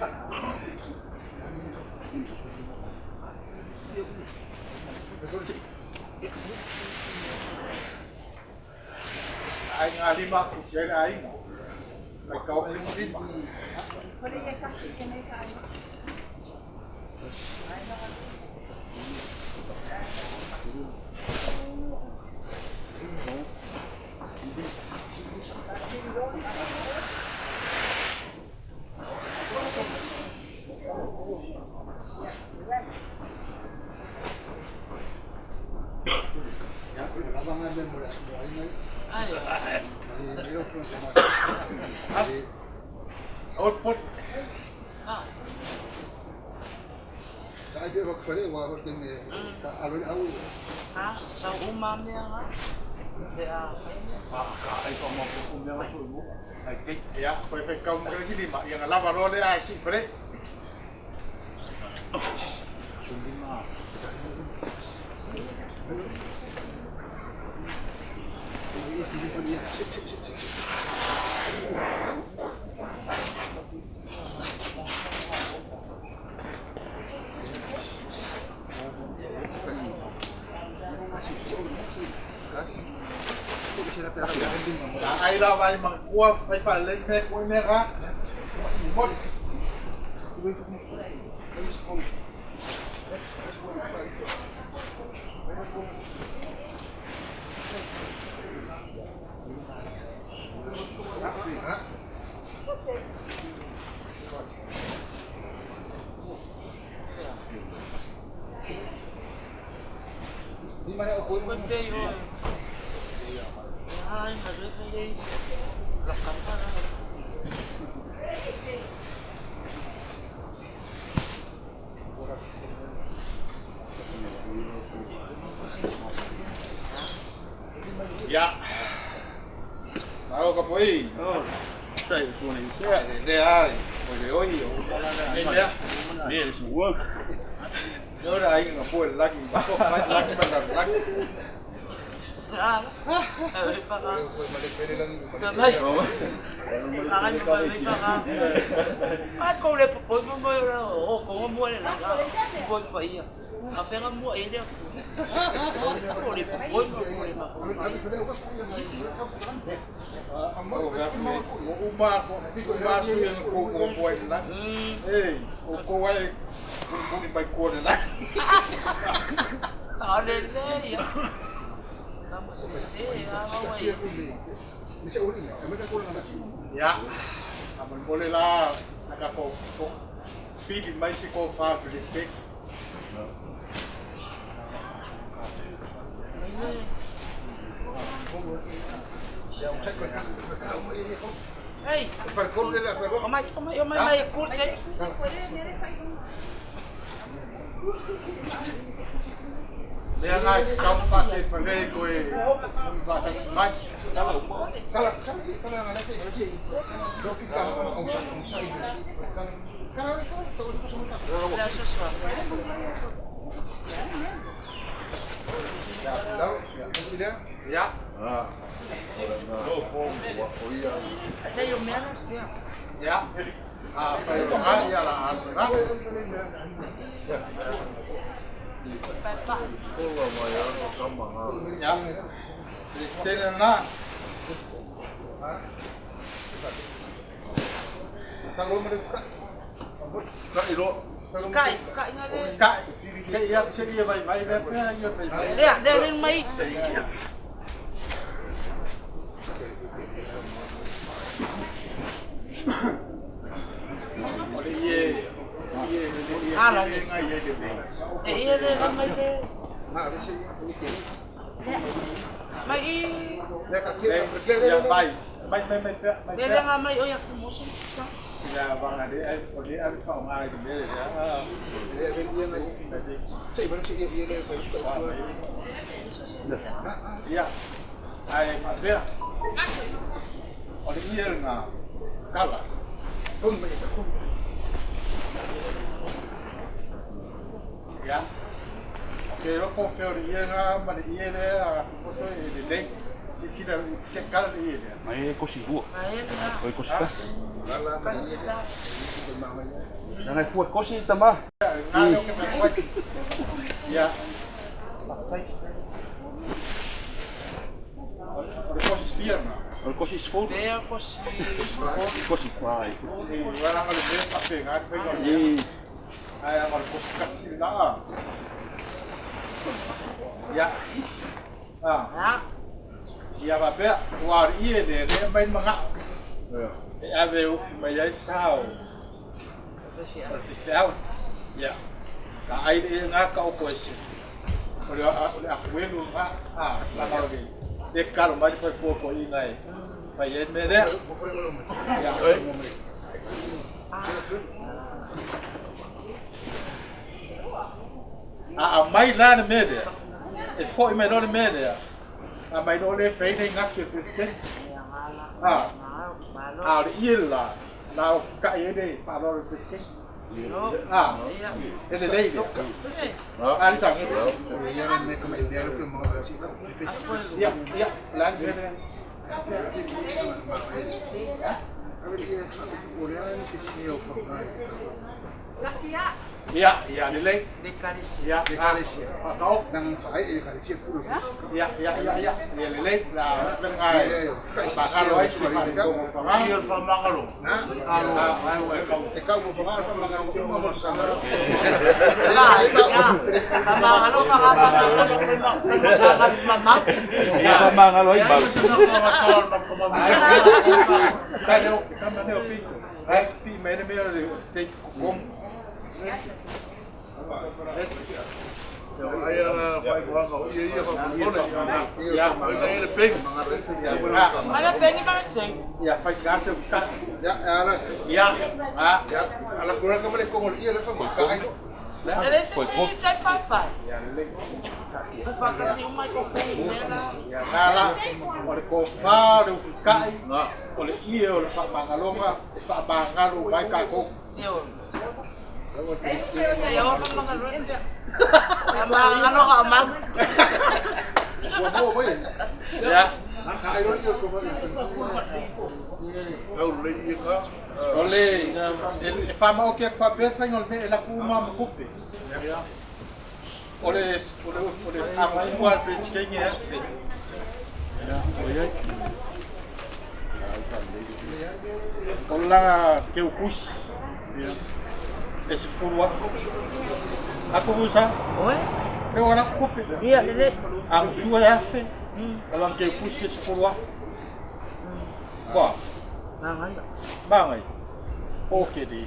Ai ngā lima ku se le ai. Kai kau le lima. Ai. O pot. Ah. Ah, sa uma mea nga. Pe a fai mea. Ah, ka ai pa ma ko mea so mo. Ai te ia koe fai kau ma le lima ia nga lava lo le ai si fre. Lima. Ai la vai ma kua fai fa le me ko me ga. Mo. Ia. Malo ka poi. Oh, tai ko nei. Le le ai, o le oi o. Le le. Le se work. Le ora ai nga po le laki, so fa laki ba laki. Ko le po po mo o ko mo le la po po ia. A fenga mo e le. Ko le po mo le ma. O uma ko uma su ia ko ko po ai la. Ei, o ko ai ko ko ni bai ko le la. A le le ia. Na mo se se a wa ia. Ia. A mo mo le la na ka ko ko fili mai se ko fa le ste. Ei, o mai o mai o mai mai kurte. Le ana ka fa te fa le ko e fa ta mai. Le so so. Ia. Ah. No po wa o ia. Le yo me ana stia. Ia. A fa ia ia la a la. Pa pa. Kola mai ana kama ha. Ia. Le tene na. Ka ilo. Kai, kai nga le. Ka se ia se ia vai vai le fa ia vai vai. Le le le mai. O le ie ie le ie. Ala le le. ngai ie le. E ia le le mai le. Mai i. Ia vai. Mai mai mai pe mai Le le nga mai o ya ku mo so. Ia vanga le ai o le ai fa ngai le le ia. Ia. Ai ma pe. O le ie nga kala. Ia. Ke ro ko fe o le ie nga ma le ie le a ko so e le le. Si si la se kala le ie le. Mai e kosi hua. Mai le nga. O e kosi kasi. Kasi la. Nana fua kosi tama. Nga le o ke mai. Ia. O le kosi stia nga. O le kosi sfoto. Te ko si. Kosi fai. E wala nga le mea pa pe nga fai nga. E Ai nga le kosi kasi la. Ia. Ah. Ha. Ia va pea, ua o le ie le le mai manga. E ave ufi mai ai sao. O le fifeau. Ia. Ka ai le ngā ka o koe se. O le o le afuelu ngā. Ah, la ka o le. Le kalo mai le fai pua ko i ngai. Fai e me lea. Ia. A a mai la le me lea. E foi mai lo le me lea. A mai lo le fei nei ngaki o president. Ah. A o le ie la. La o fuka e le pa lo le president. No. Ah. Ia. E le lei le. A le sanga le. Ia, ia, la le le. Ia, ia lelei. Le ekalesia. Ia, Ekalesia. Faatao. Na faaee le ekalesia pule. Ia, ia, ia, ia. Ia lelei. La venga e. Faagalo ai se faalogo faga. Ia le faamagalo. Na. Alo, ai ua e kau. E kau mo faga fa manga mo mo sa. Ia, faamagalo fagafasaamalama. Ia faamagalo ai mau. Kai leo, kama leo pito. Ai pi mene mea le te kom. Ai ala whai whanga o ia ia whakapone. Ia, Ai le peng. Mala pengi mala teng. Ia, fai gase ka. Ya, ala. Ia, ah, Ya, ala kura ka male kongol ia le fa ka ai. Ele se se tai pai pai. ia lelei. Fakasi uma ko ko mela. Ia nala, o le kofa, o le ufukai, o le ie o le faamagaloga, e faamagalo mai kākou. Io. Ia o faamagalo sia. Faamagalo ka ma. Ua mo mai. Ia, Na ka ai ro ia ko mai. Tau lei ia ka. o le e faamaoki atu faapea faiga o le mea e lapu uma ma tupe. Ia. O le o le o le agafua a le Peresetene e afe. Ia, o iai. O le laga keukusi. Ia. E 10,000. Aku usa. Oi. E o laku kupe. Ia lelei. Agafua e afe. O laga keukusi e 10,000. Wa, Mangai. magai. O ke di.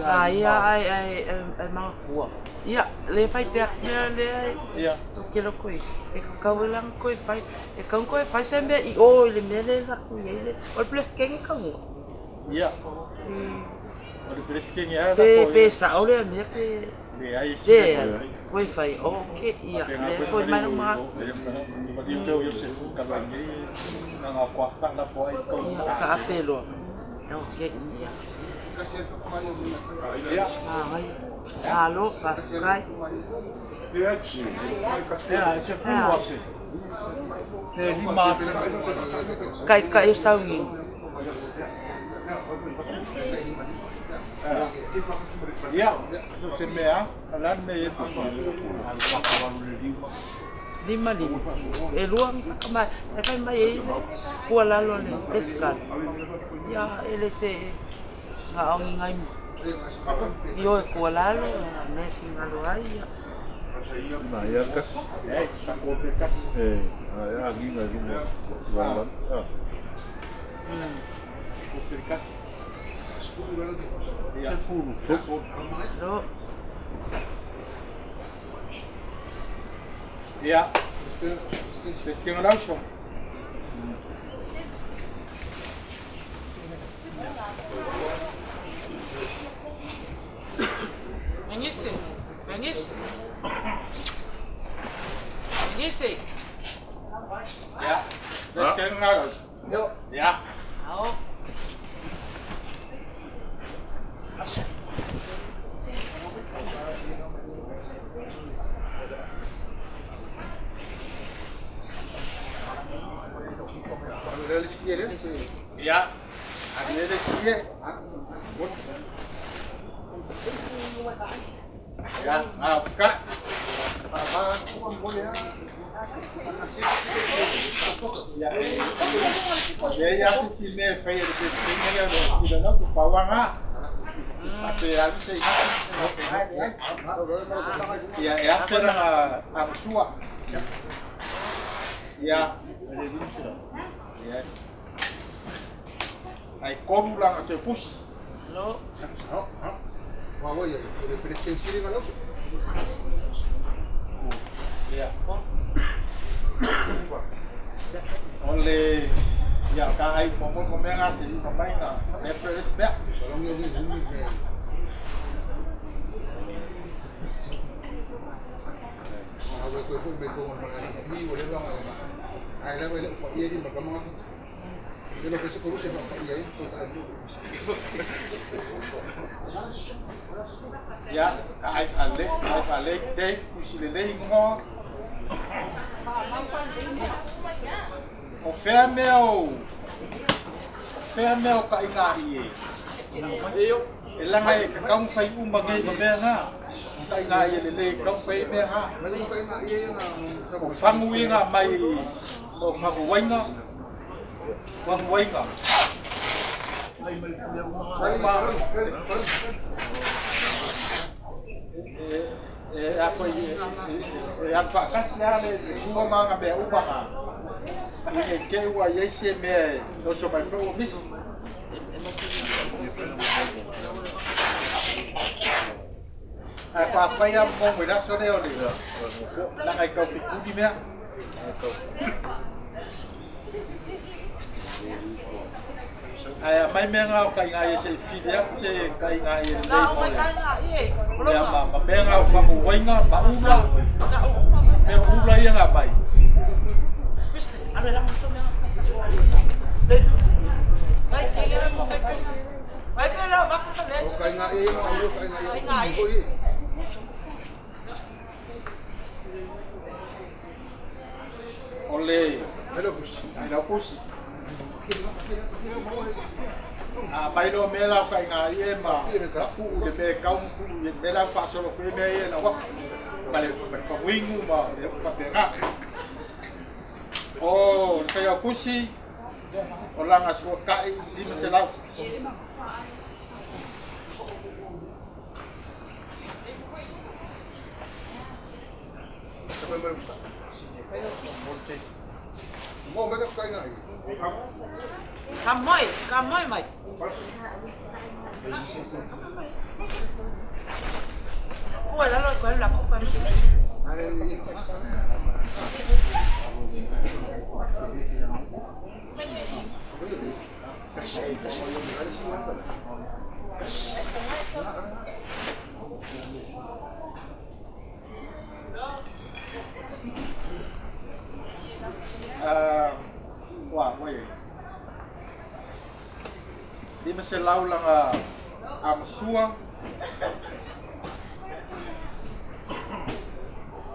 Ah, ia ai ai ai mga kuwa. Ia, le fai pea mea le ai. Ia. O ke loko e. E kau lang ko e fai. E kau ko e fai se mea i o i le mea le la ku i le. O le plus kengi kau. Ia. O le Peresetene a Pe pe sa o le mea pe. Le ai Le ko e fai o ke ia le ko mai no mga. Ia ka ape loa. O ke ia. Ah, ai. Alo, pa kai. Kai kai saungi. Ia, se mea, ala me e Lima lima. E lua mi whakamai. E whai mai e kua lalo le pescal. Ia, e le se ngā ongi ngai mu. I o e kua lalo, me si ngalo ai. Ia. Na ia kasi. E, sa ko pe kasi. E, a ia ginga luma. Wala. Ah. Ko pe kasi. Ia. Sefulu. Lo, Ia. Pesquinho lauso. Mengisi. Mengisi. Mengisi. Ia. Pesquinho lauso. Ia. Ao. Ia. Ani le sie. Ia, ah, ka. Ia, ia ia se si me fai le pesquinho le le le le pawanga. Si pa pe alu se Ia, e afe na angsua. Ia. Ia. Ai koru langa te pus. Lo. Wa wa ia le presidente nga lauso. Ia. O le ia ka ai mo mo mo menga se mo mai na le pres be. Solong yo ni ni. Ah, wa ko fu be ko mo ni wo le longa. Ai la le fa ia ni ma ka mga. Le lo que se conoce fa ia ni. Ia ka ai fa le ai fa le te kusi le le ngo. O fea mea o fea mea o ka inga i e. E laga e tatau ona fai uma nei ma mea na. Taiga ia lelei e tatau ona fai ai mea na. O fagu ia na aumai mo faguaiga, faguaiga. E a foi e alu faatasi lava le sua ma ana mea uma na. I ne i te i ua i ai se mea e oso mai foi ua misi. Ae pa fai a mo i le aso lea o le laga i tau fetuli mea. Ae aumai mea na o kaiga ia se i fili atu se kaiga ia lelei mo le ia ma mea na o faguaiga ma ula mea ula ia na aumai. O le Hellopusi. A mai loa mea la o kaiga ia ma uu le mea e kau ma tuu le mea la ua faasolo atu ai mea ia e lau atu ma le faguinu ma mea uma faapena. O le Faiaukusi o lana suatai 500. Ka moe, ka moe mai. Ua lalo e koe la ko koe misi. Ua, ua e. 500 lana amasua.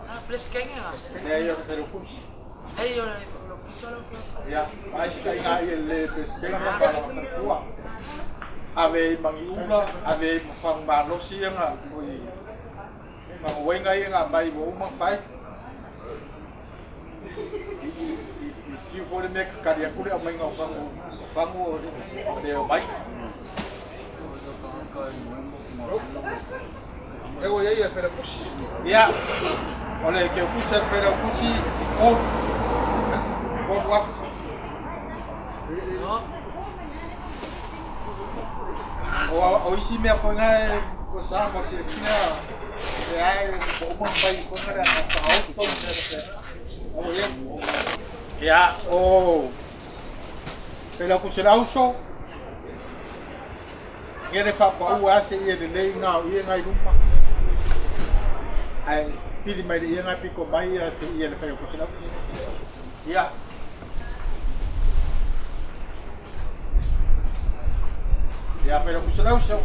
Ah, Presikenge a. Lea ia o le kusi. Ei o le lo pito lo ke. Ia, ai sika ina ia le Presikenge ma lana faletua. Ave i Magiula, ave i ma malosi ia na oi faguaiga ia na aumai ua uma ona fai. I fiu foi le mea kakali atu le aumaiga o fagu o fagu o le omai. Ia, o le keukusi a le Failautusi i 3,000. O isi mea foi na e o sa mo silafia e ae ua uma ona fai foi na le faaoso ma mea faapena. Ua i ai. Ia, o Failautusi o le Auso, ia le faapaua lava seia lelei na o ie na i luma. Ae fili mai le ie na pito mai seia le Failautusi o le Auso. Ia. Ia Failautusi o le Auso.